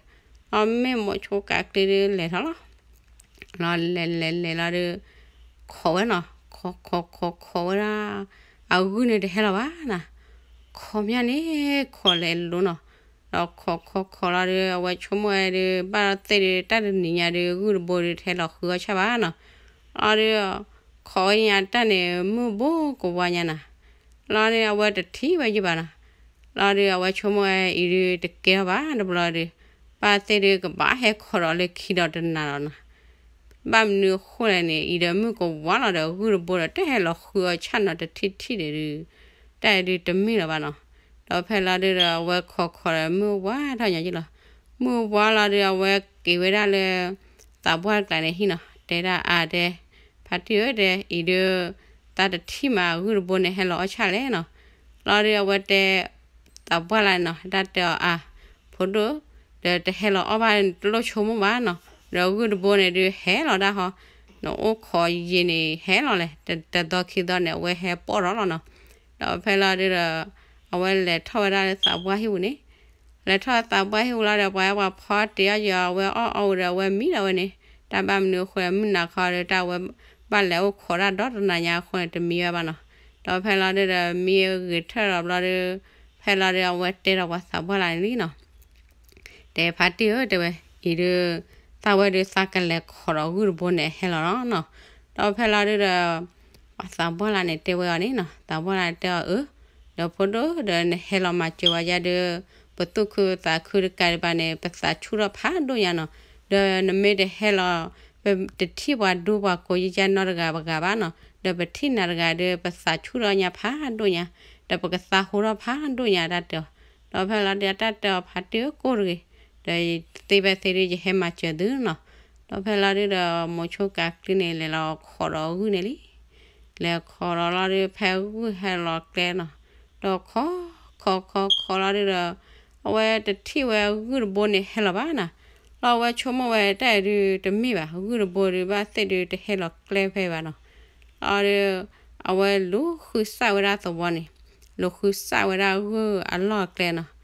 အမ့ၢ်မိၤဆိကးကျ့ဒုးလဲၤထီၣ်လီၤ. လီၤလဲၤလဲၤလဲၤလီၤဒုး ခိးဝဲနီၤ, ခိးခိးခိးခိးဝဲဒၣ် အဂုၢ်န့ၣ်တဟဲလီၤဘၣ်နီၤ. ခိးမးန့ၣ် ခိးလဲၤလိၤနီၤ. ဒီးခိးခိးခိးလီၤဒုး အဝဲဆိကမိၣ်ဝဲဒုး ဘၣ်သ့ၣ်ဒုး တၢ်တနံၤညါဒုး ဂုၢ်တဘိဒုး တဟဲလီၤဃုအီၣ်ဆၣ်ဘၣ်နီၤ. လီၤဒုး ခိးဝဲညါတၢ်န့ၣ် မုၢ်ဘိကဝါညါနီၤ. လီၤဒုး အဝဲတထံၣ်ဝဲယုၢ်ဘၣ်နီၤ. လီၤဒုး အဝဲဆိကမိၣ်ဝဲအံၤဒုး တကဲထီၣ်ဘၣ်တဘျီဒုး ဘၣ်သ့ၣ်ဒုး ကဘၣ်ဟဲခိးဒီးလၢခံဒီးတနၤလီၤနီၤ. ဘၣ်မနုၤအဃိလဲၣ်န့ၣ် အံၤဒီးမုၢ်ကဝါလီၤဒီး ဂုၢ်တဘိဒီး တဟဲလီၤဃုအီၤဆၣ်နီၤတထံၣ်ထံၣ်ဒီးဒုး တၢ်အံၤဒုးတမ့ၢ်လၢၤဘၣ်နီၤ. ဒီးဖဲလီၤဒုးဒီး အဝဲခိးခိးဒီးမုၢ်ဝါထီၣ်ညီက့လီၤ. မုၢ်ဝါလီၤဒုး အဝဲက့ၤဝဲဒၣ်လၢ သးပှၢ်တကျါန့ၣ်ဟံၣ်နီၤ, တဲဒၣ်အါတဲ ဖါတံၢ်ဧၢတဲ အံၤဒုး သးတထံၣ်မးဂုၢ်တဘိန့ၣ် ဟဲလီၤအီၣ်ဆၣ်လဲၣ်နီၤ. လီၤဒုးအဝဲတဲ သးပှၢ်လၢ်နီၤ, တၢ်တဲအီၤအါ ဖိဒိၣ်, ဒီးတဟဲလီၤအီၣ်ဘၣ်န့ၣ် တလိၣ်ဆိကမိၣ်ဘၣ်နီၤ, ဒီးဂုၢ်တဘိန့ၣ်ဒုး ဟဲလီၤဒၣ်ဟီ, နအိၣ်ခိးယံာ်န့ၣ် ဟဲလီၤလဲၣ်, တသီခံသီန့ၣ် အဝဲဟဲပိာ်ထီၣ်လီၤနီၤ. ဒီးဖဲလီၤဒုးဒီး အဝဲလဲၤထီၣ်ဝဲဒၣ်လၢသးပှၢ်ဟံၣ်ပူၤန့ၣ် လဲၤထီၣ်သးပှၢ်ဟံၣ်ပူၤလီၤဒီး ပှၤဝဲပှၤဖီတ့ၢ်အီၣ်ယီၤ အဝဲအီၣ်အီဝံၤဒီး အဝဲမံဒီးဝဲန့ၣ်, တၢ်ဘၣ်မနုၤအဃိလဲၣ် မုၢ်နၤခီဒီး တၢ်ဝဲဘၣ်လဲၤအိၣ်ခိးတၢ်ဒီတနၤညါအဃိန့ၣ် တမံဝဲဘၣ်နီၤ. ဒီးဖဲလီၤဒုးဒီး မံဂ့ၤထၢၣ်ဒီးဘျီဒုး ဖဲလီၤဒုး အဝဲတဲဒီးပှၤသးပှၢ်လၢ်န့ၣ်လံနီၤ တဲဖါတံၢ်ဧၢ တဲဝဲ, အံၤဒုး သးဝဲဒုး သးကလဲၤခိးဒီးဂုၢ်တဘိန့ၣ် ဟဲလီၤလီၤနီၤ. ဒီးဖဲလီၤဒုးဒီး ပှၤသးပှၢ်လၢ်န့ၣ်တဲဝဲအီၤန့ၣ်နီၤ, သးပှၢ်လၢ်တဲအီၤအၢ, ဒီးဖိဒိၣ်ဒီး နဟဲလီၤမၤစၢၤဝဲယါဒုး ပသူၣ်ခုသးခုတကးဒံးဘၣ်န့ၣ် ပသးဆူၣ်ထီၣ်ဖးဒိၣ်ညါနီၤ. ဒီးနမ့ၢ်တဟဲလီၤ ပတထံၣ်ပှၤဒူပှၤကိးယါနီတဂၤဘၣ်နီၤ, ဒီးပထံၣ်နၤတဂၤဒီး ပသးဆူၣ်ထီၣ်ညါဖးဒိၣ်ညါ, ဒီးပကသးဟူထီၣ်ဖးဒိၣ်ညါတၢ်တဲအီၤ. ဒီးဖဲလီၤဒုး တၢ်တဲအီၤဖါတံၢ်ဧၢ ကိၢ်တဂ့ၤ, ဒီးသ့ဖဲသ့ဒုး ယဟဲမၤစၢၤသုနီၤ. ဒီးဖဲလီၤဒုးဒီး မိၤဆိကၤကျံန့ၣ် လဲၤလီၤခိးဒီးဂုၢ်န့ၣ်လံ လဲၤခိးဒီးလီၤဒုး ဖဲဂုၢ်ဟဲလီၤကျဲနီၤ, ဒီးခိး ခိး ခိး ခိးလီၤဒုးဒီး အဝဲတထံၣ်ဝဲဂုၢ်တဘိန့ၣ်ဟဲလီၤဘၣ်နီၤ. လီၤအဝဲဆိကမိၣ်ဝဲတၢ်အံၤဒုးတမ့ၢ်ဘၣ်, ဂုၢ်တဘိဒုးဘၣ်သ့ၣ်ဒုးတဟဲလီၤကျဲဖဲဘၣ်နီၤ. လီၤဒုး အဝဲလူၤဃုစၣ်ဝဲဒၣ်သဝီန့ၣ်, လူၤဃုစၣ်ဝဲဒၣ်ဂုၢ်အလီၢ်အကျဲနီၤ.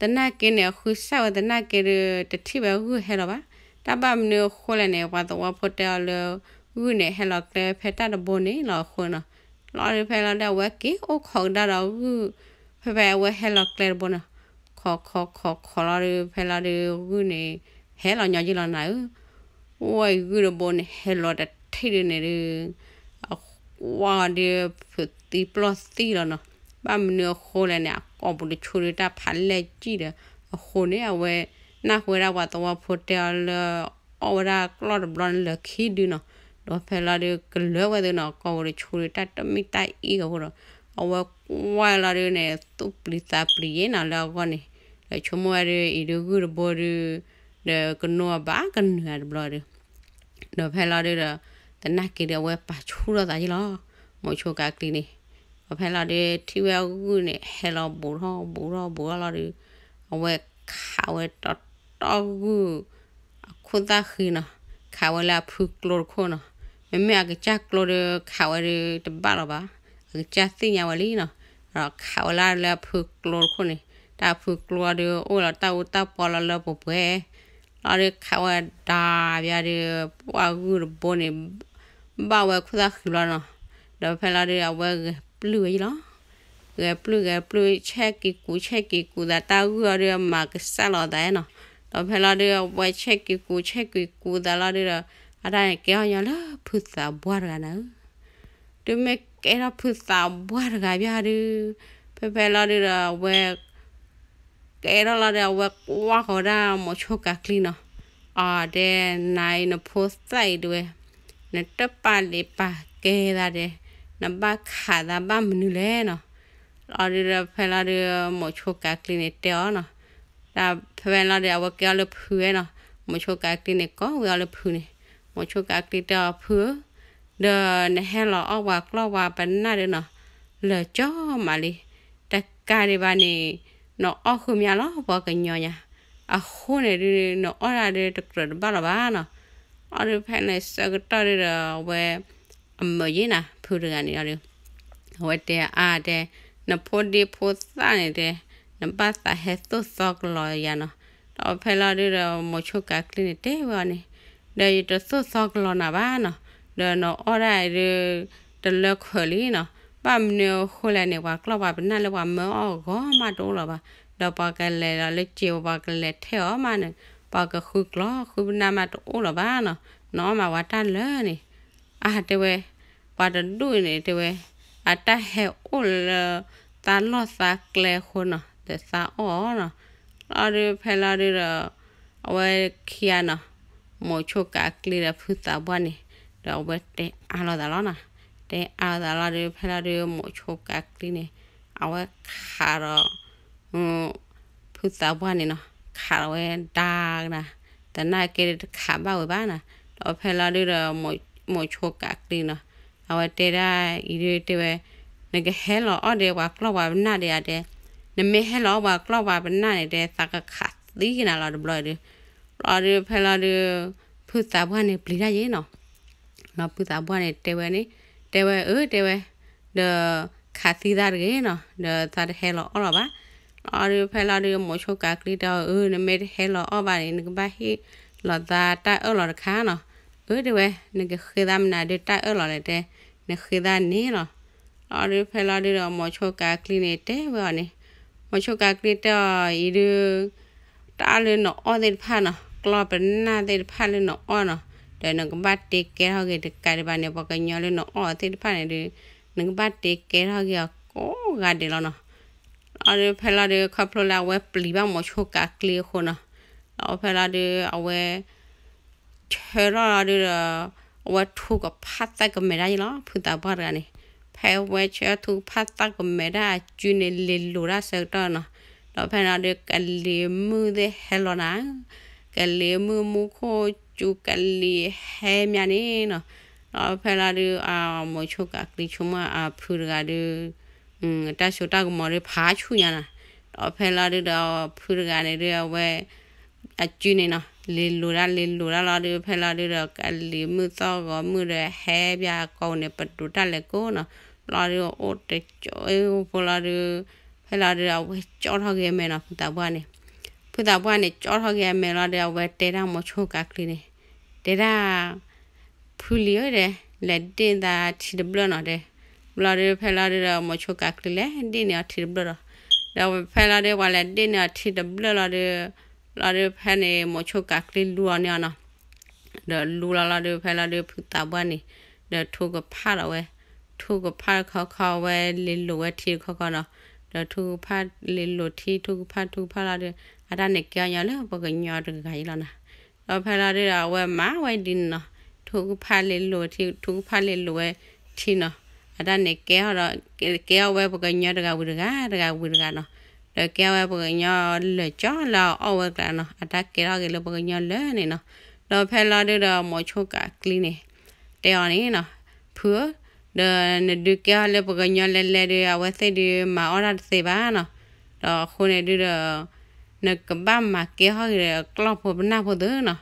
သနာ်က့န့ၣ် အဃုစၣ်ဝဲသနာ်က့ဒုး တထံၣ်ဝဲဂုၢ်ဟဲလီၤဘၣ်. တၢ်ဘၣ်မနုၤအဃိလဲၣ်န့ၣ် ပှၤသဝီဖိတဲအီၤလၢ ဂုၢ်န့ၣ်ဟဲလီၤကျဲဖဲတၢ်တဘိန့ၣ်လီၤအဃိနီၤ. လီၤဒုးဖဲလီၤဒုး အဝဲက့ၤအိၣ်ခိးကဒါဒီးဂုၢ် ဖဲဖဲအဝဲဟဲလီၤကျဲတဘိန့ၣ်, ခိး ခိး ခိး ခိးလီၤဒုး ဖဲလီၤဒုး ဂုၢ်န့ၣ် ဟဲလီၤညီက့လီၤနၤဧၢ ဝဲအံၤဂုၢ်တဘိန့ၣ် ဟဲလီၤတထံၣ်ဒုးန့ၣ်ဒုး အဝဲဒုး ဖုးသံပျီၢ်သံလီၤနီၤ. ဘၣ်မနုၤအဃိလဲၣ်န့ၣ် အကိာ်ပူၤတဆူဒုး တၢ်ဖးလဲၢ်ကံၣ်ဒီး အဃိန့ၣ် အဝဲ နၢ်ဟူဝဲဒၣ်ပှၤသဝီဖိတဲအီၤလၢ အီၣ်ဝဲဒၣ်ကျီၢ်တဘျီန့ၣ်လၢာ်ခံဒုနီၤ. ဒီးဖဲလီၤဒုး ကလၢာ်ဝဲသ့ၣ်နီၤ ကိာ်ပူၤတဆူဒုး တၢ်တမံတၢ်အံၣ်ကီၢ်ဖိဒီး အဝဲကွၢ်လီၤဒုးန့ၣ် သူၣ်ပျံၤသးပျံၤယဲနီၤ လၢအဂီၢ်န့ၣ် ဒီးဆိကမိၣ်ဝဲဒုး အံၤဒုးဂုၢ်တဘိဒုး ဒီးကနိအဘၣ်ကနုာ်အတဘျီဒုး ဒီးဖဲလီၤဒုးဒီး သနာ်က့ဒုး အဝဲပာ်ဆူၣ်ထီၣ်သးယ့ၢ်လီၤ မိၤဆိကၤကျံန့ၣ်. ဒီးဖဲလီၤဒုး ထံၣ်ဝဲအဂုၢ်န့ၣ် ဟဲလီၤဘူးထီၣ်ဘူးထီၣ်ဘူးထီၣ်လီၤဒုး အဝဲခးဝဲတီတီဂုၢ် အခိၣ်သၣ်ဃံနီၤ, ခးဝဲလၢအဖုကျိတခိၣ်နီၤ. မ့မ့ၢ်အကစၢ်ကျိဒုး ခးဝဲဒုးတဘၣ်လီၤဘၣ်, အကစၢ်သ့ၣ်ညါဝဲလံနီၤ. ဒီးခးဝဲလၢလၢအဖုကျိတခိၣ်န့ၣ် တၢ်အဖုကျိဒုး အိၣ်လီၤတၢ်အူတၢ်ပီလီၤလၢပှဲၤပှဲၤ လီၤဒုးခးဝဲဒၣ်ဘၣ်ဒုး ပှၢ်ဂုၢ်တဘိန့ၣ် ဘၣ်ဝဲခိၣ်သၣ်ဃံလီၤနီၤ. ဒီးဖဲလီၤဒုး အဝဲဂဲၤပျုၢ်ဝဲယ့ၢ်လီၤ. ဂဲၤပျုၢ်ဂဲၤပျုၢ် ဆဲးက့ၤကူးဆဲးက့ၤကူးသး တၢ်ဂုၢ်အီၤဒုး အမၤကစၢ်လီၤသးနီၤ. ဒီးဖဲလီၤဒုး အဝဲဆဲးက့ၤကူးဆဲးက့ၤကူးသးလီၤဒုးဒီး အတၢ်န့ၣ်ကဲထီၣ်ညီလၢဖုသးပှၢ်တဂၤနၤဧၢ တုၤမ့ၢ်ကဲထီၣ်ဖုသးပှၢ်တဂၤဘၣ်ဒုး ဖဲဖဲလီၤဒုးဒီး အဝဲ ကဲထီၣ်လီၤဒီး အဝဲကွၢ်ဃီၤဝဲဒၣ်မိၤဆိကၤကျံနီၤ. အတဲ နၤအံၤနဖိသၣ်အံၤတဲဝဲ နတပာ်လံာ်ပာ်ကဲသးတဲ နဘၣ်ခးသးဘၣ်မနုၤလဲၣ်နီၤ. လီၤဒုးဒီး ဖဲလီၤဒုး မိၤဆိကၤကျံန့ၣ်တဲအီၤနီၤ. တၢ်ဖဲဖဲလီၤဒုး အဝဲကဲအီၤလၢဖုဝဲနီၤ. မိၤဆိကၤကျံန့ၣ် ကိးဝဲအီၤလၢဖုန့ၣ် မိၤဆိကၤကျံတဲအီၤ ဖုဧၢ ဒီးနဟဲလီၤအီၣ်ပှၤကျီၢ်ပှၤပနၢ်ဒုးနီၤ လၢာ်ကၠီမးလံ. တကးဒံးဘၣ်န့ၣ် နအီၣ်ဃုာ်မးလီၤပှၤကညီညါ အဃိန့ၣ်ဒုး နအီၣ်ဒၣ်ဒုးတကြၢးတဘၣ်လီၤဘၣ်နီၤ. အီၤဒုးဖဲန့ၣ်ဆၢကတီၢ်ဒုးဒီး အဝဲ အမုာ်ယ့ၢ်နၤ ဖုတဂၤန့ၣ်ဒီး အဝဲတဲအါတဲ နဖိဒံဖိသၣ်န့ၣ်တဲ နဘၣ်သးဟဲသိၣ်သီကလီၤယၤနီၤ. ဒီးဖဲလီၤဒုးဒီး မိၤဆိကၤကျံန့ၣ်တဲဝဲအီၤန့ၣ် ဒီးယတသိၣ်သီကလီၤနၤဘၣ်နီၤ. ဒီးနအီၣ်ဒၣ်ဒုး တလၢခွဲးလံနီၤ. ဘၣ်မနုၤအဃိလဲၣ်န့ၣ် ပှၤကျီၢ်ပှၤပနၢ်လၢပှၤမၢအီၣ်အဂီၢ်မးတအိၣ်လၢၤဘၣ်. ဒီးပှၤကလဲၤဒီးလၢစ့ ပှၤကလဲၤထဲအီၤမးန့ၣ် ပှၤကဃုကျီၢ်ဃုပနၢ်မးတအိၣ်လၢၤဘၣ်နီၤ. နအီၣ်မးပှၤတၢ်လၢာ်န့ၣ် အါတဲဝဲ ပှၤတဒူၣ်န့ၣ်တဲဝဲ အတၢ်ဟဲအိၣ်လၢသးလီၢ်သးကျဲအဃိနီၤ ဒီးသးအီၣ်အီၤနီၤ. လီၤဒုးဖဲလီၤဒုးဒီး အဝဲခံဂၤနီၤ မိၤဆိကၤကျ့ဒီးဖုသးပှၢ်န့ၣ်, ဒီးအဝဲတဲအါလိာ်သးလီၤနီၤ. တဲအါလိာ်သးလီၤဒီး ဖဲလီၤဒုး မိၤဆိကၤကျ့န့ၣ် အဝဲခးဒီး ဖုသးပှၢ်န့ၣ်နီၤ, ခးလီၤဝဲဒါကနၤ, သနာ်က့တခးဘၣ်ဝဲဘၣ်နီၤ. ဒီးဖဲလီၤဒုးဒီး မိၤဆိကၤကျ့နီၤ, အဝဲတဲဒၣ်အံၤဒုးတဲဝဲ, နကဟဲလီၤအီၣ်ဒီးပှၤကျီၢ်ပှၤပနၢ်ဒီးဧါတဲ, နမ့ၢ်ဟဲလီၤအီၣ်ပှၤကျီၢ်ပှၤပနၢ်န့ၣ်တဲ သးကခးသံကနၤလီၤတဘျီဒုး. လီၤဒုးဖဲလီၤဒုး ဖုသးပှၢ်န့ၣ်ပျံၤတၢ်ယဲနီၤ. လီၤဖုသးပှၢ်န့ၣ်တဲဝဲန့ၣ်, တဲဝဲအၢတဲဝဲ, ဒီးခးသံသးတဂ့ၤနီၤ, ဒီးသးတဟဲလီၤအီၣ်လီၤဘၣ်. လီၤဒုးဖဲလီၤဒုး မိၤဆိကၤကျ့တဲအီၤအၢ နမ့ၢ်တဟဲလီၤအီၣ်ဘၣ်န့ၣ် နကဘၣ်ဟ့ၣ်လီၤသးတၢ်အၢၣ်လီၤတခါနီၤ. အၢတဲဝဲ, နကဃ့သးမနုၤဒုးတၢ်အၢၣ်လီၤလဲၣ်တဲ, နဃ့သးန့ၣ်လီၤ. လီၤဒုးဖဲလီၤဒုးဒီး မိၤဆိကၤကျ့န့ၣ်တဲဝဲအီၤန့ၣ်, မိၤဆိကၤကျ့တဲအီၤအံၤဒုး တၢ်လၢနအီၣ်သ့ၣ်တဖၣ်နီၤ, ကျီၢ်ပနၢ်သ့ၣ်တဖၣ်လၢနအီၣ်နီၤ, ဒီးနကဘၣ်တ့ကဲထီၣ်က့ၤတကးဒံးဘၣ်န့ၣ် ပှၤကညီလၢနအီၣ်အီၤသ့ၣ်တဖၣ်န့ၣ်ဒုး နကဘၣ်တ့ကဲထီၣ်က့ၤအီၤကိးဂၤဒဲးလီၤနီၤ. လီၤဒုးဖဲလီၤဒုး ခီဖျိလၢအဝဲပျံၤဘၣ်မိၤဆိကၤကျ့အဃိနီၤ, ဒီးဖဲလီၤဒုးအဝဲ ဆၢထီၣ်လီၤဒုးဒီး အဝဲထုကဖၣ်သၣ်ကမဲာ်တၢ်ယဲလီၤ ဖုသးပှၢ်တဂၤန့ၣ်. ဖဲဝဲဆၢထီၣ်ထုကဖၣ်သၣ်ကမဲာ်တၢ်အစုန့ၣ် လ့ၤလိၤတၢ်ဆၢကတီၢ်နီၤ. ဒီးဖဲလီၤဒုး ကလံၤမုၢ်သ့ၣ်ဟဲလီၤနၤ, ကလံၤမုၢ်မူခိၣ်စူၤကလံၤဟဲမးန့ၣ်နီၤ. ဒီးဖဲလီၤဒုး မိၤဆိကၤကျ့ဆိကမိၣ်အဖုတဂၤဒုး တၢ်စိတၢ်ကမီၤဒုးဖးဆူၣ်ညါနၤ. ဒီးဖဲလီၤဒုးဒီးဖုတဂၤန့ၣ်ဒုးအဝဲ အစုန့ၣ်နီၤ လ့ၤလိၤတၢ်လ့ၤလိၤတၢ်လီၤဒုး ဖဲလီၤဒုးဒီး ကလံၤမုၢ်သီၣ်ဂီၤမုၢ်ဒီးဟဲဘၣ်ကိးန့ၣ် ပဒိးတၢ်လဲၤကိးနီၤ. လီၤဒုးအိၣ်တကၠိဖိလီၤဒုး ဖဲလီၤဒုးအဝဲကၠီၣ်ထီၣ်က့ၤအမဲာ်နီၤ ဖုသးပှၢ်န့ၣ်. ဖုသးပှၢ်န့ၣ် ကၠီၣ်ထီၣ်က့ၤအမဲာ်လီၤဒုး အဝဲတဲဒၣ်မိၤဆိကၤကျ့န့ၣ် တဲဒၣ် ဖုလံၤဧၢဒီး လဲၤဒ့ၣ်နသးထံတဘျၢၣ်နီၤတဲ. ဘျီဒုးဖဲလီၤဒုးဒီး မိၤဆိကၤကျ့လဲၤဒ့ၣ်န့ၢ်အီၤထံတဘျၢၣ်ဒီး ဒီးဖဲလီၤဒုး ပှၤလဲၤဒ့ၣ်န့ၢ်အီၤထံတဘျၢၣ်လီၤဒုး လီၤဒုးဖဲန့ၣ် မိၤဆိကၤကျ့လူအီၤန့ၢ်အီၤနီၤ. ဒီးလူလီၤလီၤဒုး ဖဲလီၤဒုး ဖုသးပှၢ်န့ၣ် ဒီးထုကဖၣ်ဒီးဝဲ ထုကဖၣ်ခီခီဝဲ လ့ၤလိၤဝဲထံတခီခီနီၤ. ဒီးထုကဖၣ်လ့ၤလိၤထံ ထုကဖၣ်ထုကဖၣ်လီၤဒုး အတၢ်န့ၣ်ကဲအီၤညီလၢပှၤကညီတဂၤအံၤလီၤနီၤ. ဒီးဖဲလီၤဒုးဒီး အဝဲမၤဝဲဒ်န့ၣ်နီၤ. ထုကဖၣ်လ့ၤလိၤထံ ထုကဖၣ်လ့ၤလိၤဝဲထံနီၤ. အတၢ်န့ၣ်ကဲအီၤဒီး ကဲအီၤဝဲပှၤကညီတဂၤဝံၤတဂၤ တဂၤဝံၤတဂၤနီၤ. ဒီးကဲအီၤဝဲပှၤကညီလၢာ်ကၠီလၢအအီၣ်ဝဲကျါနီၤ. အတၢ်ကဲထီၣ်က့ၤလၢပှၤကညီလၢာ်န့ၣ်နီၤ. ဒီးဖဲလီၤဒုးဒီး မိၤဆိကၤကျ့န့ၣ် တဲအီၤန့ၣ်နီၤ, ဖုဧၢ, ဒီးနဒုးကဲထီၣ်လၢပှၤကညီလဲၤလဲၤဒုး အဝဲသ့ၣ်ဒုးမၤအီၣ်တၢ်တသ့ဘၣ်နီၤ. ဒီးအဃိန့ၣ်ဒုးဒီး နကဘၣ်မၤကဲထီၣ်က့ၤဒီးကျီၢ်ဖိပနၢ်ဖိသုနီၤ.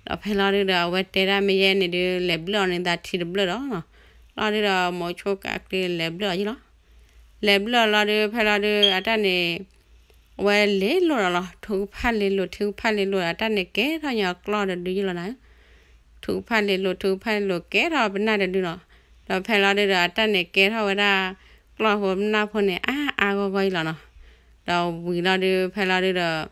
ဒီးဖဲလီၤဒုးဒီး အဝဲတဲဒၣ်မ့ၢ်ယဲန့ၣ်ဒုး လဲၤဘျၢၣ်အီၤန့ၢ်သးထံတဘျၢၣ်ဒီးနီၤ. လီၤဒုးဒီး မိၤဆိကၤကျ့လဲၤဘျၢၣ်အီၤယဲလီၤ. လဲၤဘျၢၣ်အီၤလီၤဒုး ဖဲလီၤဒုး အတၢ်န့ၣ် အဝဲလ့ၤလိၤဒီးလီၤ. ထုကဖၣ်လ့ၤလိၤ ထုကဖၣ်လ့ၤလိၤ အတၢ်န့ၣ်ကဲထီၣ်ညီကျီၢ်တဒုယဲလီၤနၤ. ထုကဖၣ်လ့ၤလိၤ ထုကဖၣ်လ့ၤလိၤ ကဲထီၣ်ပနၢ်တဒုနီၤ. ဒီးဖဲလီၤဒုးဒီး အတၢ်န့ၣ်ကဲထီၣ်ဝဲဒၣ် ကျီၢ်ဖိပနၢ်ဖိန့ၣ် အါအါဂီၢ်ဂီၢ်ယဲလီၤနီၤ. ဒီးဝံၤလီၤဒုး ဖဲလီၤဒုးဒီး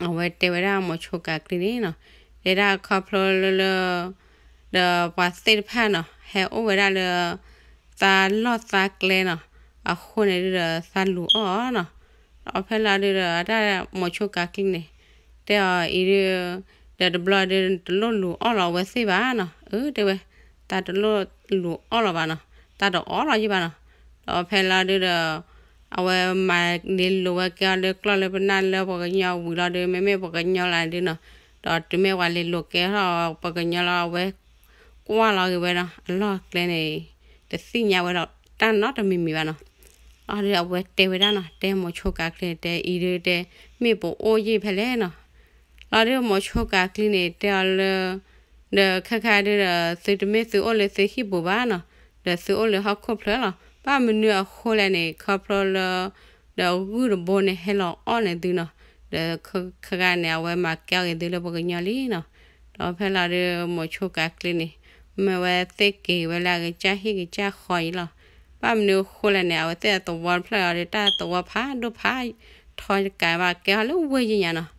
အဝဲတဲဝဲဒၣ်မိၤဆိကၤကျ့န့ၣ်နီၤ, တဲဒၣ်ခီဖျိလၢလၢ ဒီးပှၤသ့ၣ်တဖၣ်နီၤ ဟဲအိၣ်ဝဲဒၣ်လၢ သးလီၢ်သးကျဲနီၤ, အဃိန့ၣ်ဒုးဒီးသးလူၤအီၣ်အီၤနီၤ. ဒီးဖဲလီၤဒုးဒီး အတၢ်မိၤဆိကၤကျ့န့ၣ် တဲအီၤအံၤဒုး ဒီးတဘျီဒုး တလိၣ်လူၤအီၣ်လီၤအဝဲသ့ၣ်ဘၣ်နီၤ. အၢ တဲဝဲ, သးတလိၣ်လူၤအီၣ်လီၤဘၣ်နီၤ, သးတအီၣ်လီၤယဲဘၣ်နီၤ. ဒီးဖဲလီၤဒုးဒီး အဝဲမၤလ့ၤလိၤဝဲကဲအီၤလၢကျီၢ်လၢပနၢ်လၢပှၤကညီဝံၤလီၤဒုး မ့မ့ၢ်ပှၤကညီလၢဒုးနီၤ, ဒီးတုၤမ့ၢ်ပှၤလ့ၤလိၤကဲထီၣ်ပှၤကညီလီၤ အဝဲကွၢ်လီၤက့ၤဝဲနီၤ, အလီၢ်အကျဲန့ၣ် တသ့ၣ်ညါဝဲဒီးတၢ်နီတမံၤမံၤဘၣ်နီၤ. လီၤဒုးအဝဲတဲဝဲဒၣ်နီၤ, တဲမိၤဆိကၤကျ့တဲအံၤဒုးတဲ မ့ၢ်ပအိၣ်ယံာ်ဖဲလဲၣ်နီၤ. လီၤဒုးမိၤဆိကၤကျ့န့ၣ် တဲအီၤလၢ ဒီးခဲခါဒုးဒီး သုတမ့ၢ်သုအိၣ်လၢသုဟံၣ်ပူၤဘၣ်နီၤ, ဒီးသုအိၣ်လၢဟီၣ်ခိၣ်ဖျၢၣ်လီၤ. ဘၣ်မနုၤအဃိလဲၣ်န့ၣ် ခီဖျိလၢ ဒီးဂုၢ်တဘိန့ၣ်ဟဲလီၤအီၣ်န့ၢ်သုနီၤ, ဒီးခဲခါန့ၣ် အဝဲမၤကဲအီၤက့ၤသုလၢပှၤကညီလံနီၤ. ဒီးဖဲလီၤဒုးမိၤဆိကၤကျ့န့ၣ် မ့ၢ်ဝဲသ့ၣ်က့ၤဝဲလၢအကစၢ်ဟံၣ်ကစၢ်ဃီအံၤလီၤ. ဘၣ်မနုၤအဃိလဲၣ်န့ၣ် အဝဲသ့ၣ်အသဝီတဖျၢၣ်အံၤဒီး တၢ်သဝီဖးဒိၣ်ဖးထီတကးဘၣ် ကဲထီၣ်လၢဝ့ၢ်ယံာ်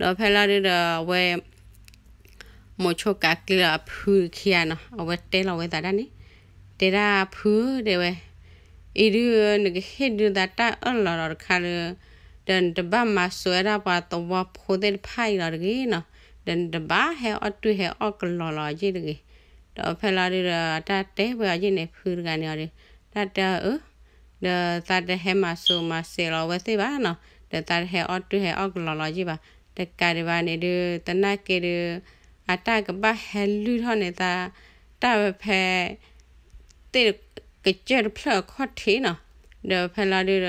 ညါနီၤ. ဒီးဖဲလီၤဒုးဒီးအဝဲ မိၤဆိကၤကျ့ဒီးအဖုခံဂၤနီၤ အဝဲတဲလီၤဝဲသးဒၣ်န့ၣ်, တဲဒၣ်ဖုဧၢ တဲဝဲ, အံၤဒုးနကဟ့ၣ်ဒုးသးတၢ်အၢၣ်လီၤဒီးတခါလၢ ဒီးနတဘၣ်မၤစၢၤဝဲဒၣ်ပှၤသဝီဖိသ့ၣ်တဖၣ်အံၤလီၤတဂ့ၤနီၤ. ဒီးနတဘၣ်ဟဲအီၣ်တၢ်ဟဲအီၣ်ကလီလီၤယ့ၢ်တဂ့ၤ. ဒီးဖဲလီၤဒုဒီး တၢ်တဲဝဲအီၤယ့ၢ်န့ၣ် ဖုတဂၤန့ၣ်အီၤဒီး တၢ်တဲအီၤအၢ ဒီးသးတဟဲမၤစိၤမၤစဲးလီၤအဝဲသ့ၣ်ဘၣ်နီၤ, ဒီးသးတဟဲအီၣ်တၢ်ဟဲအီၣ်ကလီလီၤယ့ၢ်ဘၣ်. တကးဒံးဘၣ်န့ၣ်ဒုး သနာ်က့ဒုး အတၢ်ကဘၣ်ဟဲလုၢ်ထီၣ်န့ၢ်သး တၢ်ဝဲဖဲ သ့ၣ်ကစၢၢ်တဖျၢၣ်အခီၣ်ထံးနီၤ, ဒီးဖဲလီၤဒုဒီး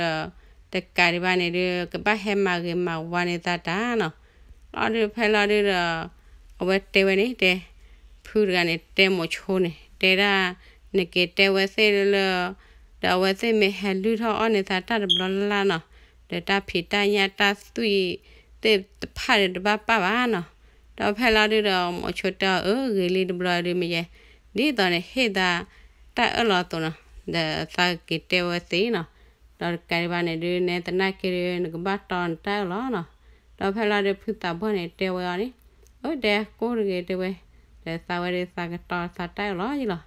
တကးဒံးဘၣ်န့ၣ်ဒုး ကဘၣ်ဟဲမၤဂ့ၤမၤဝါန့ၢ်သးတၢ်နီၤ. လီၤဒုးဖဲလီၤဒုဒီး အဝဲတဲဝဲန့ၣ်တဲ ဖုတဂၤန့ၣ် တဲမိၤဆိန့ၣ် တဲဒၣ် နက့ၤတဲဝဲသ့ၣ်လၢ ဒီးအဝဲသ့ၣ်မ့ၢ်ဟဲလုၢ်ထီၣ်အီၣ်န့ၢ်သးတၢ်တဘျီလၢ်လၢ်နီၤ, ဒီးတၢ်ဖံးတၢ်ညၣ်တၢ်သွံၣ်သ့ၣ်တဖၣ်ဒီးတဘၣ်ပာ်ဘၣ်နီၤ. ဒီးဖဲလီၤဒုဒီး မိၤဆိတဲအီၤအၢ ဂ့ၤလံတဘျီဒုမ့ၢ်ယဲ, ဒ်သိးန့ၣ် ဟ့ၣ်သးတၢ်အၢၣ်လီၤအသိးနီၤ, ဒီးသးက့ၤတဲဝဲသ့ၣ်နီၤ. ဒီးတကးဒံးဘၣ်န့ၣ်ဒုး နဲသနာ်က့ဒုး နကဘၣ်တီနတၢ်အၢၣ်လီၤနီၤ. ဒီးဖဲလီၤဒုး ဖုသးပှၢ်န့ၣ်တဲဝဲအီၤန့ၣ်, အၢ တဲကိၢ်တဂ့ၤတဲဝဲ, ဒီးသးဝဲဒုးသးကတီသးတၢ်အၢၣ်လီၤယ့ၢ်လီၤ.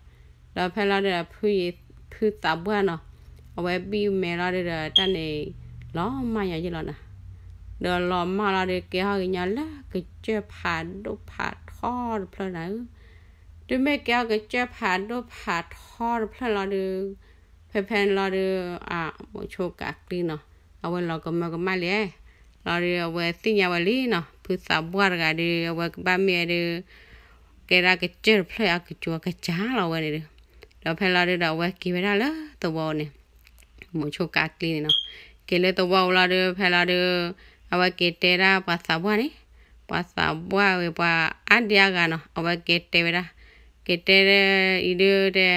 ဒီးဖဲလီၤဒုး ဖုသးပှၢ်နီၤ, အဝဲဘံၣ်မဲာ်လီၤဒုဒီး တၢ်န့ၣ် လီၤမၢ်ညီယ့ၢ်လီၤနီၤ. ဒီးလီၤမၢ်လီၤဒုး ကဲထီၣ်ကညီလၢကစၢၢ်ဖးဒိၣ်ဖးထီတဖျၢၣ်နၤဧၢ, တုၤမ့ၢ်ကဲထီၣ်ကစၢၢ်ဖးဒိၣ်ဖးထီတဖျၢၣ်လီၤဒုး ဖဲဖဲန့ၣ်လီၤဒုး မိၤဆိကးကျံနီၤ, အဝဲလီၤကမၢကမၣ်လံ, လီၤဒုးအဝဲသ့ၣ်ညါဝဲလံနီၤ, ဖုသးပှၢ်တဂၤဒုး အဝဲကဘၣ်မ့ၢ်ဝဲဒုး ကဲဒၣ်ကစၢၢ်တဖျၢၣ်အကစူၤကစၢ်လီၤဝဲန့ၣ်ဒုး. ဒီးဖဲလီၤဒုးဒီး အဝဲက့ၤဝဲဒၣ်လၢသဝီန့ၣ် မိၤဆိကးကျံန့ၣ်နီၤ, က့ၤလၢသဝီဝံၤလီၤဒုး ဖဲလီၤဒုး အဝဲက့ၤတဲဒၣ်ပှၤသးပှၢ်န့ၣ်, ပှၤသးပှၢ်ဝံၤ ပှၤအါဒံအါဂၤနီၤ, အဝဲက့ၤတဲဝဲဒၣ်, က့ၤတဲအံၤဒုးတဲ,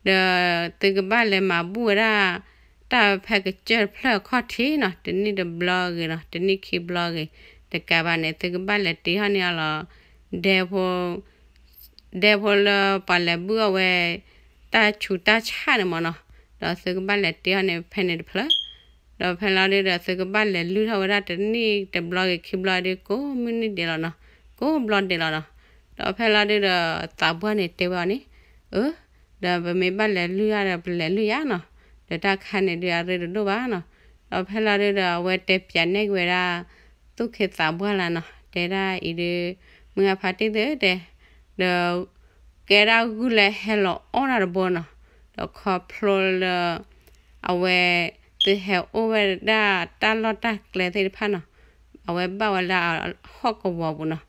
ဒီးသုကဘၣ်လဲၤမၤဘူၣ်ဝဲဒၣ် တၢ်ဖဲကစၢၢ်တဖျၢၣ်အခီၣ်ထံးနီၤ, တနံၣ်တဘျီဂ့ၤနီၤ, တနံၣ်ခံဘျီဂ့ၤ, တကးဘၣ်န့ၣ် သုကဘၣ်လဲၤတ့ထီၣ်န့ၢ်အီၤလီၤ ဒဲဖိ ဒဲဖိလၢပှၤလဲၤဘုၣ်အီၣ်ဝဲ တၢ်ဆူးတၢ်ဆါန့ၣ်မ့ၢ်နီၤ, ဒီးသုကဘၣ်လဲၤတ့ထီၣ်န့ၢ်ဖဲန့ၣ်တဖျၢၣ်, ဒီးဖဲလီၤဒုးဒီး သုကဘၣ်လဲၤလုၢ်ထီၣ်ဝဲဒၣ်တနံၣ်တဘျီဂ့ၤခံဘျီဒုး ကိးမုၢ်နံၤဒဲးလီၤနီၤ, ကိးဘျီဒဲးလီၤနီၤ. ဒီးဖဲလီၤဒုးဒီး သးပှၢ်န့ၣ်တဲဝဲအီၤန့ၣ်, အၢ ဒီးပမ့ၢ်ဘၣ်လဲၤလုၢ်ယါဒီး ပလဲၤလုၢ်ယါနီၤ, ဒီးတၢ်ခါန့ၣ်ဒုး အရ့တဒိၣ်ဘၣ်နီၤ. ဒီးဖဲလီၤဒုးဒီး အဝဲတဲပၠးနဲၣ်က့ၤဝဲဒၣ် သူၣ်ခ့သးပှၢ်လၢနီၤ, တဲဒၣ်အံၤဒုး မုၢ်အဖါတံၢ်သုတဲ, ဒီး ကဲဒၣ်ဂုၢ်လၢဟဲလီၤအီၣ်တၢ်တဘိနီၤ, ဒီးခီဖျိလၢ အဝဲ သုဟဲအိၣ်ဝဲဒၣ်တၢ်လီၢ်တၢ်ကျဲသ့ၣ်တဖၣ်နီၤ, အဝဲဘၣ်ဝဲလၢအဟီၣ်ကဝီၤပူၤနီၤ,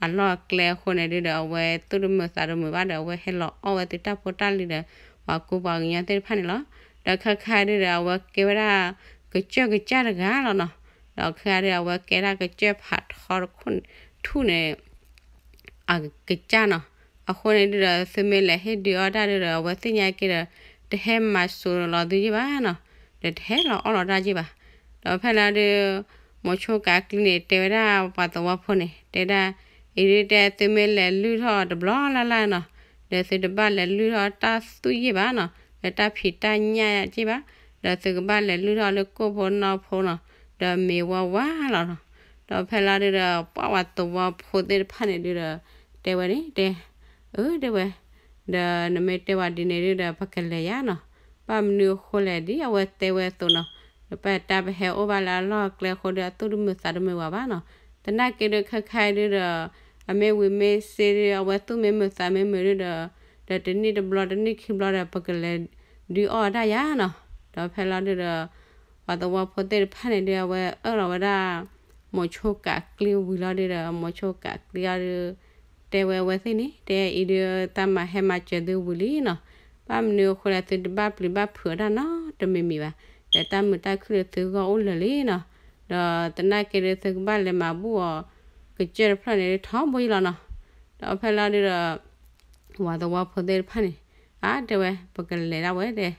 အလီၢ်အကျဲအဃိန့ၣ်ဒုးဒီး အဝဲသူၣ်တမုာ်သးတမုာ်ဘၣ်ဒီး အဝဲဟဲလီၤအီၣ်ဝဲသုတၢ်ဖိတၢ်လံၤဒီး ပှၤကူပှၤကညီသ့ၣ်တဖၣ်န့ၣ်လီၤ. ဒီးခဲခါဒုးဒီး အဝဲကဲဝဲဒၣ် ကစၢၢ်ကစၢ်တဂၤလီၤနီၤ, ဒီးခဲခါဒုး အဝဲကဲဒၣ်ကစၢၢ်ဖးထီတခီၣ်ထူၣ်န့ၣ် အကစၢ်နီၤ, အဃိန့ၣ်ဒုးဒီး သုမ့ၢ်လဲၤဟ့ၣ်ဒုးအီၣ်တၢ်ဒုးဒီး အဝဲသ့ၣ်ညါက့ၤဒီး တဟဲမၤစိၤလီၤသုယ့ၢ်ဘၣ်နီၤ, ဒီးတဟဲလီၤအီၣ်လီၤတၢ်ယ့ၢ်ဘၣ်. ဒီးဖဲလီၤဒုး မိၤဆိကးကျံန့ၣ် တဲဝဲဒၣ်ပှၤသဝီဖိန့ၣ် တဲဒၣ် အံၤဒုးတဲ သုမ့ၢ်လဲၤလုၢ်ထီၣ်တဘျီလၢ်လၢ်နီၤ, ဒီးသုတဘၣ်လဲၤလုၢ်ထီၣ်တၢ်သွံၣ်ယ့ၢ်ဘၣ်နီၤ, ဒီးတၢ်ဖံးတၢ်ညၣ်ယ့ၢ်ဘၣ်, ဒီးသုကဘၣ်လဲၤလုၢ်ထီၣ်လၢကိၣ်ဖိနီၢ်ဖိနီၤ, ဒီးမ့ၤဝါဝါလီၤနီၤ. ဒီးဖဲလီၤဒုးဒီး ပှၤသဝီဖိသ့ၣ်တဖၣ်န့ၣ်ဒုးဒီး တဲဝဲန့ၣ်တဲ အၢ တဲဝဲ, ဒီးနမ့ၢ်တဲဝဲဒ်န့ၣ်ဒုးဒီး ပကလဲၤယါနီၤ, ဘၣ်မနုၤအဃိလဲၣ် ဒ်အဝဲတဲဝဲအသိးနီၤ, ဒီးပတၢ်ပဟဲအိၣ်ဘၣ်လၢအလီၢ်အကျဲအဃိဒီး အသူၣ်တမုာ်သးတမုာ်ဝဲဘၣ်နီၤ, သနာ်က့ဒုးခဲခါဒုးဒီး အမ့ၢ်ဝံၤမ့ၢ်စ့ဒုး အဝဲသူၣ်မ့ၢ်မုာ်သးမ့ၢ်မုာ်ဒုးဒီး ဒီးတနံၣ်တဘျီတနံၣ်ခံဘျီဒီး ပကလဲၤဒုးအီၣ်တၢ်ယါနီၤ. ဒီးဖဲလီၤဒုးဒီး ပှၤသဝီဖိသ့ၣ်တဖၣ်န့ၣ်ဒုး အဝဲအၢၣ်လီၤဝဲဒၣ် မိၤဆိကးကျံဝံၤလီၤဒုးဒီး မိၤဆိကးကျံအီၤဒုး တဲဝဲအဝဲသ့ၣ်န့ၣ် တဲအံၤဒုး သးမၤဟဲမၤစၢၤသုဝံၤလံနီၤ, ဘၣ်မနုၤအဃိလဲၣ် သုတဘၣ်ပျံၤဘၣ်ဖုးအီၣ်တၢ်နီတမံၤမံၤဘၣ်, ဒီးတၢ်မုာ်တၢ်ခုၣ်ဒုးသုဂီၢ်အိၣ်လၢာ်လံနီၤ, ဒီးသနာ်က့ဒုး သုကဘၣ်လဲၤမၤဘူၣ်အီၤ ကစၢၢ်တဖျၢၣ်န့ၣ်ဒုး ထီဘိယ့ၢ်လီၤနီၤ. ဒီးဖဲလီၤဒုးဒီး ပှၤသဝီဖိသ့ၣ်တဖၣ်န့ၣ် အါ တဲဝဲ ပကလဲၤဒၣ်ဝဲတဲ,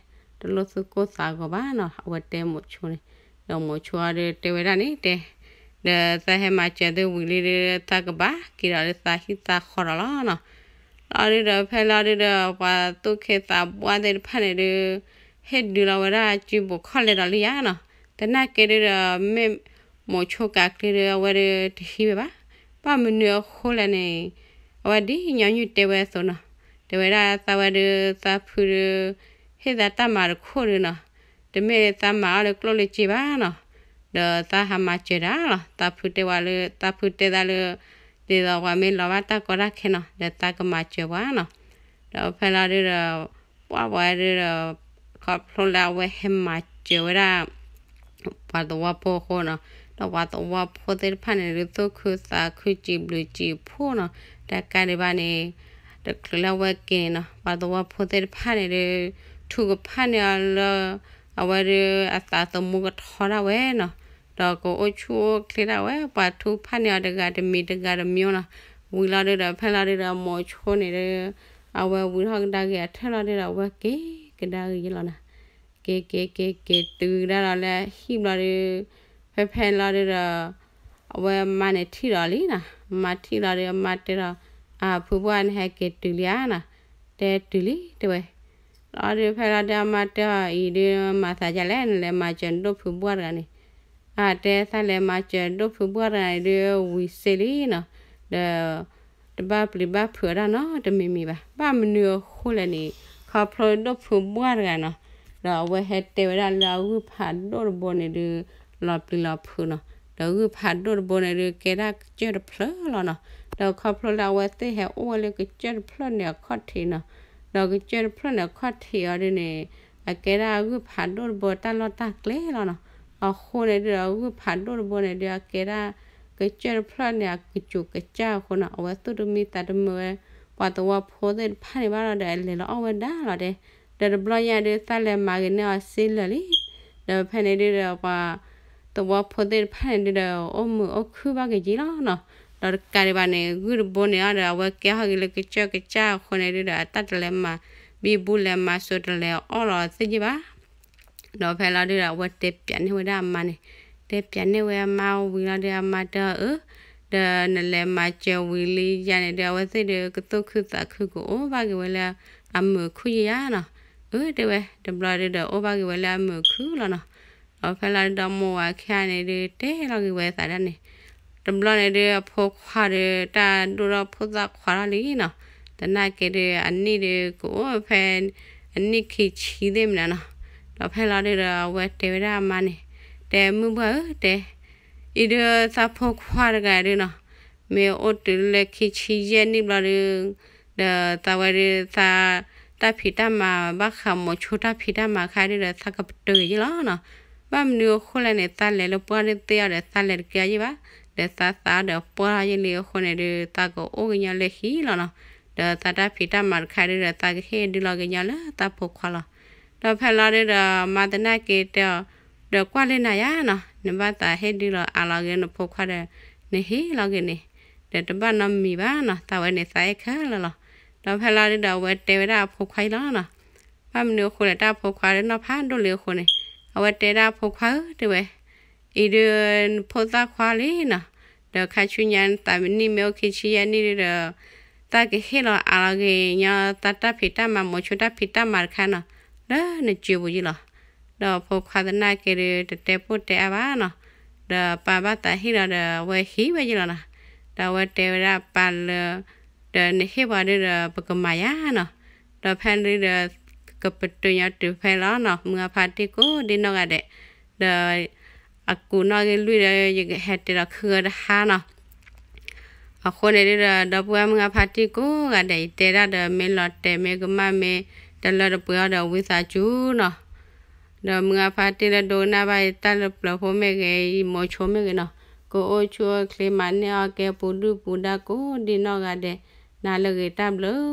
တလိၣ်သူၣ်ကိၢ်သးဂီၤဘၣ်နီၤ, အဝဲတဲမိၤဆိန့ၣ်, ဒီးမိၤဆိအီၤဒုးတဲဝဲဒၣ်န့ၣ်တဲ, ဒီးသးဟဲမၤစၢၤသုဝံၤလံဒုး သးကဘၣ်က့ၤဒီးလၢသးဟံၣ်သးဃီဒီးလီၤနီၤ. လီၤဒုးဒီးဖဲလီၤဒုးဒီး ပှၤသူၣ်ခ့သးပှၢ်သ့ၣ်တဖၣ်န့ၣ်ဒုး ဟ့ၣ်ဒုးလီၤဝဲဒၣ်စုပူၤခီၣ်လဲၤဒီးလံယါနီၤ, သနာ်က့ဒုးဒီး မ့ၢ်မိၤဆိကးကျံဒုး အဝဲဒုးတဟံးဝဲဘၣ်, ဘၣ်မနုၤအဃိလဲၣ်န့ၣ် အဝဲဒ်ညီနုၢ်တဲဝဲအသိးနီၤ, တဲဝဲဒၣ်သးဝဲဒုး သးဖုဒုး ဟ့ၣ်သးတၢ်မၤတခိၣ်ဒုးနီၤ, တမ့ၢ်သးမၤအီၤလၢကျိၣ်လၢစ့ဘၣ်နီၤ, ဒီးသးဟးမၤစၢၤတၢ်လီၤ. သးဖုတဲဝဲလၢ သးဖုတဲသးလၢ ဒ်သိးပှၤမ့ၢ်လီၤဘၣ်တၢ်ကီတၢ်ခဲနီၤ ဒီးသးကမၤစၢၤပှၤနီၤ. ဒီးဖဲလီၤဒုဒီး ပှၢ်ပှၤဒုဒီး ခီဖျိလၢအဝဲဟဲမၤစၢၤဝဲဒၣ် ပှၤသဝီဖိအဃိနီၤ, ဒီးပှၤသဝီဖိသ့ၣ်တဖၣ်န့ၣ်ဒုး သူၣ်ခုသးခု စံးဘျုးစံးဖှိၣ်နီၤ. တကးဒံးဘၣ်န့ၣ် တချုးလၢအဝဲက့ၤန့ၣ်နီၤ ပှၤသဝီဖိသ့ၣ်တဖၣ်န့ၣ်ဒုး ထုကဖၣ်န့ၢ်အီၤလၢ အဝဲဒုးအသးသမူကထီဒၣ်ဝဲနီၤ, ဒီးကအိၣ်ဆူၣ်အိၣ်ချ့ဒၣ်ဝဲ, ပှၤထုကဖၣ်န့ၢ်အီၤတဂၤတမံၤတဂၤတမံၤနီၤ. ဝံၤလီၤဒုဒီး ဖဲလီၤဒုဒီး မိၤဆိန့ၣ်ဒုး အဝဲဝံၤထီၣ်ကဒါက့ၤအထၢၣ်လီၤဒုဒီး အဝဲက့ၤကဒါက့ၤယလီၤနီၤ. က့ၤက့ၤက့ၤက့ၤတုၤဒၣ်ဒီးလၢ ဟံၣ်ဘျီဒုး ဖဲဖဲလီၤဒုဒီး အဝဲမါန့ၣ်ထံၣ်ဒီးလံနီၤ. မါထံၣ်လီၤဒုး အမါတဲဒီး အဖုဘၣ် နဟဲက့ၤတုၤလံဧါနီၤ, တဲတုၤလံတဲဝဲ. လီၤဒုး ဖဲလီၤဒုး အမါတဲအီၤ အံၤဒုး မၤသးဒ်လဲၣ်, နလဲၤမၤစၢၤနဒိၣ်ဖုဘၣ်တဂၤန့ၣ်. အတဲ သးလဲၤမၤစၢၤဒိၣ်ဖုဘၣ်တဂၤန့ၣ်ဒုး ဝံၤစ့လံနီၤ, ဒီး တဘၣ်ပျံၤဘၣ်ဖုးအီၤဒၣ်နီတမံၤမံၤဘၣ်. ဘၣ်မနုၤအဃိလဲၣ်န့ၣ် ခီဖျိဒိၣ်ဖုဘၣ်တဂၤနီၤ, ဒီးအဝဲဟဲတဲဝဲဒၣ်လၢအဂုၢ်ဖးဒိၣ်တဘိန့ၣ်ဒုး လီၤပျံၤလီၤဖုးနီၤ, ဒီးဂုၢ်ဖးဒိၣ်တဘိန့ၣ်ဒုး ကဲဒၣ်ကစၢၢ်တဖျၢၣ်လီၤနီၤ. ဒီးခီဖျိလၢအဝဲသ့ၣ်ဟဲအိၣ်ဝဲလၢကစၢၢ်တဖျၢၣ်န့ၣ်အခီၣ်ထံးနီၤ, ဒီးကစၢၢ်တဖျၢၣ်န့ၣ်အခီၣ်ထံးအီၤဒုးန့ၣ် အကဲဒၣ်အဂုၢ်ဖးဒိၣ်တဘိတၢ်လီၢ်တၢ်ကျဲလီၤနီၤ. အဃိန့ၣ်ဒုးဒီး အဂုၢ်ဖးဒိၣ်တဘိန့ၣ်ဒုး အကဲဒၣ်ကစၢၢ်တဖျၢၣ်န့ၣ် အကစူၤကစၢ်အဃိနီၤ, အဝဲသူၣ်တမံသးတမုာ်ဝဲ ပှၤသဝီဖိသ့ၣ်တဖၣ်န့ၣ်ဘၣ်လီၤဒီး အလဲၤလီၤအီၣ်ဝဲဒၣ်လီၤတဲ. ဒီးတဘျီညါဒုး သးလဲၤမၤက့ၤန့ၢ်အီၤစ့လၢာ်လံ. ဒီးဖဲန့ၣ်ဒုးဒီး ပှၤသဝီဖိသ့ၣ်တဖၣ်န့ၣ်ဒုးဒီး အိၣ်မုာ်အိၣ်ခုၣ်ဘၣ်က့ၤက့ၤလီၤနီၤ. ဒီးတကးဒံးဘၣ်န့ၣ် ဂုၢ်တဘိန့ၣ်အီၤဒီး အဝဲကဲဟီၣ်က့ၤလၢကစၢၢ်ကစၢ်အဃိန့ၣ်ဒုးဒီး အတၢ်တလဲၤမၤဘံဘူလဲၤမၤစိၤ တလဲၤအီၣ်လီၤသ့ၣ်ယ့ၢ်ဘၣ်. ဒီးဖဲလီၤဒုးဒီး အဝဲတဲပၠးန့ၢ်ဝဲဒၣ်အမါန့ၣ်, တဲပၠးန့ၢ်ဝဲအမါဝံၤလီၤဒုး အမါတဲအီၤအၢ, ဒီးနလဲၤမၤစၢၤဝံၤလံယၤန့ၣ်ဒုး အဝဲသ့ၣ်ဒုး ကသူၣ်ခုသးခုကအိၣ်ဘၣ်က့ၤဝဲလၢအမုာ်အခုၣ်ယ့ၢ်ဧါနီၤ. အၢ တဲဝဲ, တဘျီဒုးဒီး အိၣ်ဘၣ်က့ၤဝဲလၢအမုာ်အခုၣ်လီၤနီၤ. ဒီးဖဲလီၤဒုးဒီး မိၢ်ဝၤခံဂၤန့ၣ်ဒုး တဲလီၤက့ၤဝဲသးဒၣ်န့ၣ်, တဘျီန့ၣ်ဒုး အဖိခွါဒုး တၢ်ဒိၣ်ထီၣ်ဖိသၣ်ခွါထီၣ်လံနီၤ. သနာ်က့ဒုး အနံၣ်ဒုးကအိၣ်ဖဲ အနံၣ်ခံဆံသ့ၣ်မနုၤနီၤ. ဒီးဖဲလီၤဒုးဒီး အဝဲတဲဝဲဒၣ်အမါန့ၣ်, တဲမုၢ်ဘှၢ်ဧၢ တဲ, အံၤဒုးသးဖိခွါတဂၤဒုးနီၤ, မ့ၢ်အိၣ်တုၤလၢခံဆံယဲၢ်နံၣ်ဘျီဒုး ဒီးသးဝဲဒုးသးတၢ်ဖံးတၢ်မၤဘၣ်ဃးမိၤဆိတၢ်ဖံးတၢ်မၤအခါဒုးဒီး သးကပတုာ်က့ၤယ့ၢ်လီၤနီၤ. ဘၣ်မနုၤအဃိလဲၣ်န့ၣ် သးလဲၤလၢပှၢ်ဒုးသ့အီၤဒီး သးလဲၤတက့ၢ်အီၤယ့ၢ်ဘၣ်, ဒီးသးသးဒီးပှၢ်ထီၣ်ယ့ၢ်လံအဃိန့ၣ်ဒုး သးကအိၣ်ကညီလၢဟံၣ်လီၤနီၤ. ဒီးသးတၢ်ဖံးတၢ်မၤတခါဒုးဒီး သးကဟ့ၣ်ဒုးလီၤကညီလၢသးဖိခွါလီၤ. ဒီးဖဲလီၤဒုးဒီး မါသနာ်က့တဲအီၤ, ဒီးကွၢ်လၢနၤယါနီၤ, နဘၣ်သးဟ့ၣ်ဒုးလီၤအးလီၤက့ၤနဖိခွါဒီး နဟ့ၣ်လီၤက့ၤန့ၣ်, ဒီးတဘၣ်နီတမံၤဘၣ်နီၤ, သးဝဲန့ၣ်သးအဲၣ်ခဲလၢာ်လီၤ. ဒီးဖဲလီၤဒုးဒီး အဝဲတဲဝဲဒၣ်အဖိခွါအံၤလီၤနီၤ. ဘၣ်မနုၤအဃိလဲၣ် တၢ်ဖိခွါဒုးနီၤဖးဒိၣ်လံအဃိန့ၣ်, အဝဲတဲဒၣ်အဖိခွါဧၢ တဲဝဲ, အံၤဒုးနဖိသၣ်ခွါလံနီၤ, ဒီးခါဆူညါနသးမ့ၢ်နံၣ်မ့ၢ်အိၣ်ခံဆံယဲၢ်နံၣ်ဒုးဒီး သးကဟ့ၣ်လီၤအးလီၤက့ၤညီ သးတၢ်ဖံးတၢ်မၤမိၤဆိတၢ်ဖံးတၢ်မၤတခါနီၤ, လၢနစုပူၤယ့ၢ်လီၤ. ဒီးအဖိခွါသနာ်က့ဒုး တတဲပိၢ်တဲအါဘၣ်နီၤ, ဒီးပၢ်ဘၣ်သးဟ့ၣ်လီၤဒီး အဝဲဟံးဝဲယ့ၢ်လီၤနီၤ. ဒီးအဝဲတဲဝဲဒၣ်ပၢ်လၢ ဒီးနဟ့ၣ်ပှၤဒုးဒီး ပကမၤယါနီၤ. ဒီးဖဲဒုးဒီး ကပတုာ်ညီတုၤဖဲလီၤနီၤ, မုၢ်အဖါတံၢ်ကိးဒံနီၢ်ဂၤဒဲး, ဒီး အကူးနီၣ်ဂံၢ်လွံၢ်ဒီး ယကဟဲတဲဒီးခုဂၢတဟါနီၤ. အဃိန့ၣ်ဒုးဒီး ဒီပုၢ်ဝဲၢ်မုၢ်အဖါတံၢ်ကိးဂၤဒဲး ယတဲဒၣ်ဒီး မ့ၢ်လီၤတဲာ်မ့ၢ်ကမၣ် မ့ၢ်တလၢတပှဲၤအီၤဒီး ဝံသးစူၤနီၤ. ဒီးမုၢ်အဖါတံၢ်လၢဒိကနၣ်ဘၣ်ယတၢ်လၢပျၢၤဖိမ့ၢ်ဂ့ၤ ယမိၤဆိမ့ၢ်ဂ့ၤနီၤ, ကအိၣ်ဆူၣ်အိၣ်ချ့ မၤန့ၢ်အီၣ်ကဲပူၤဒုၣ်ပူၤဒါကိးဒံနီၢ်ဂၤဒဲး, နၤလၢအဂ့ၤ တၢ်ဘျုး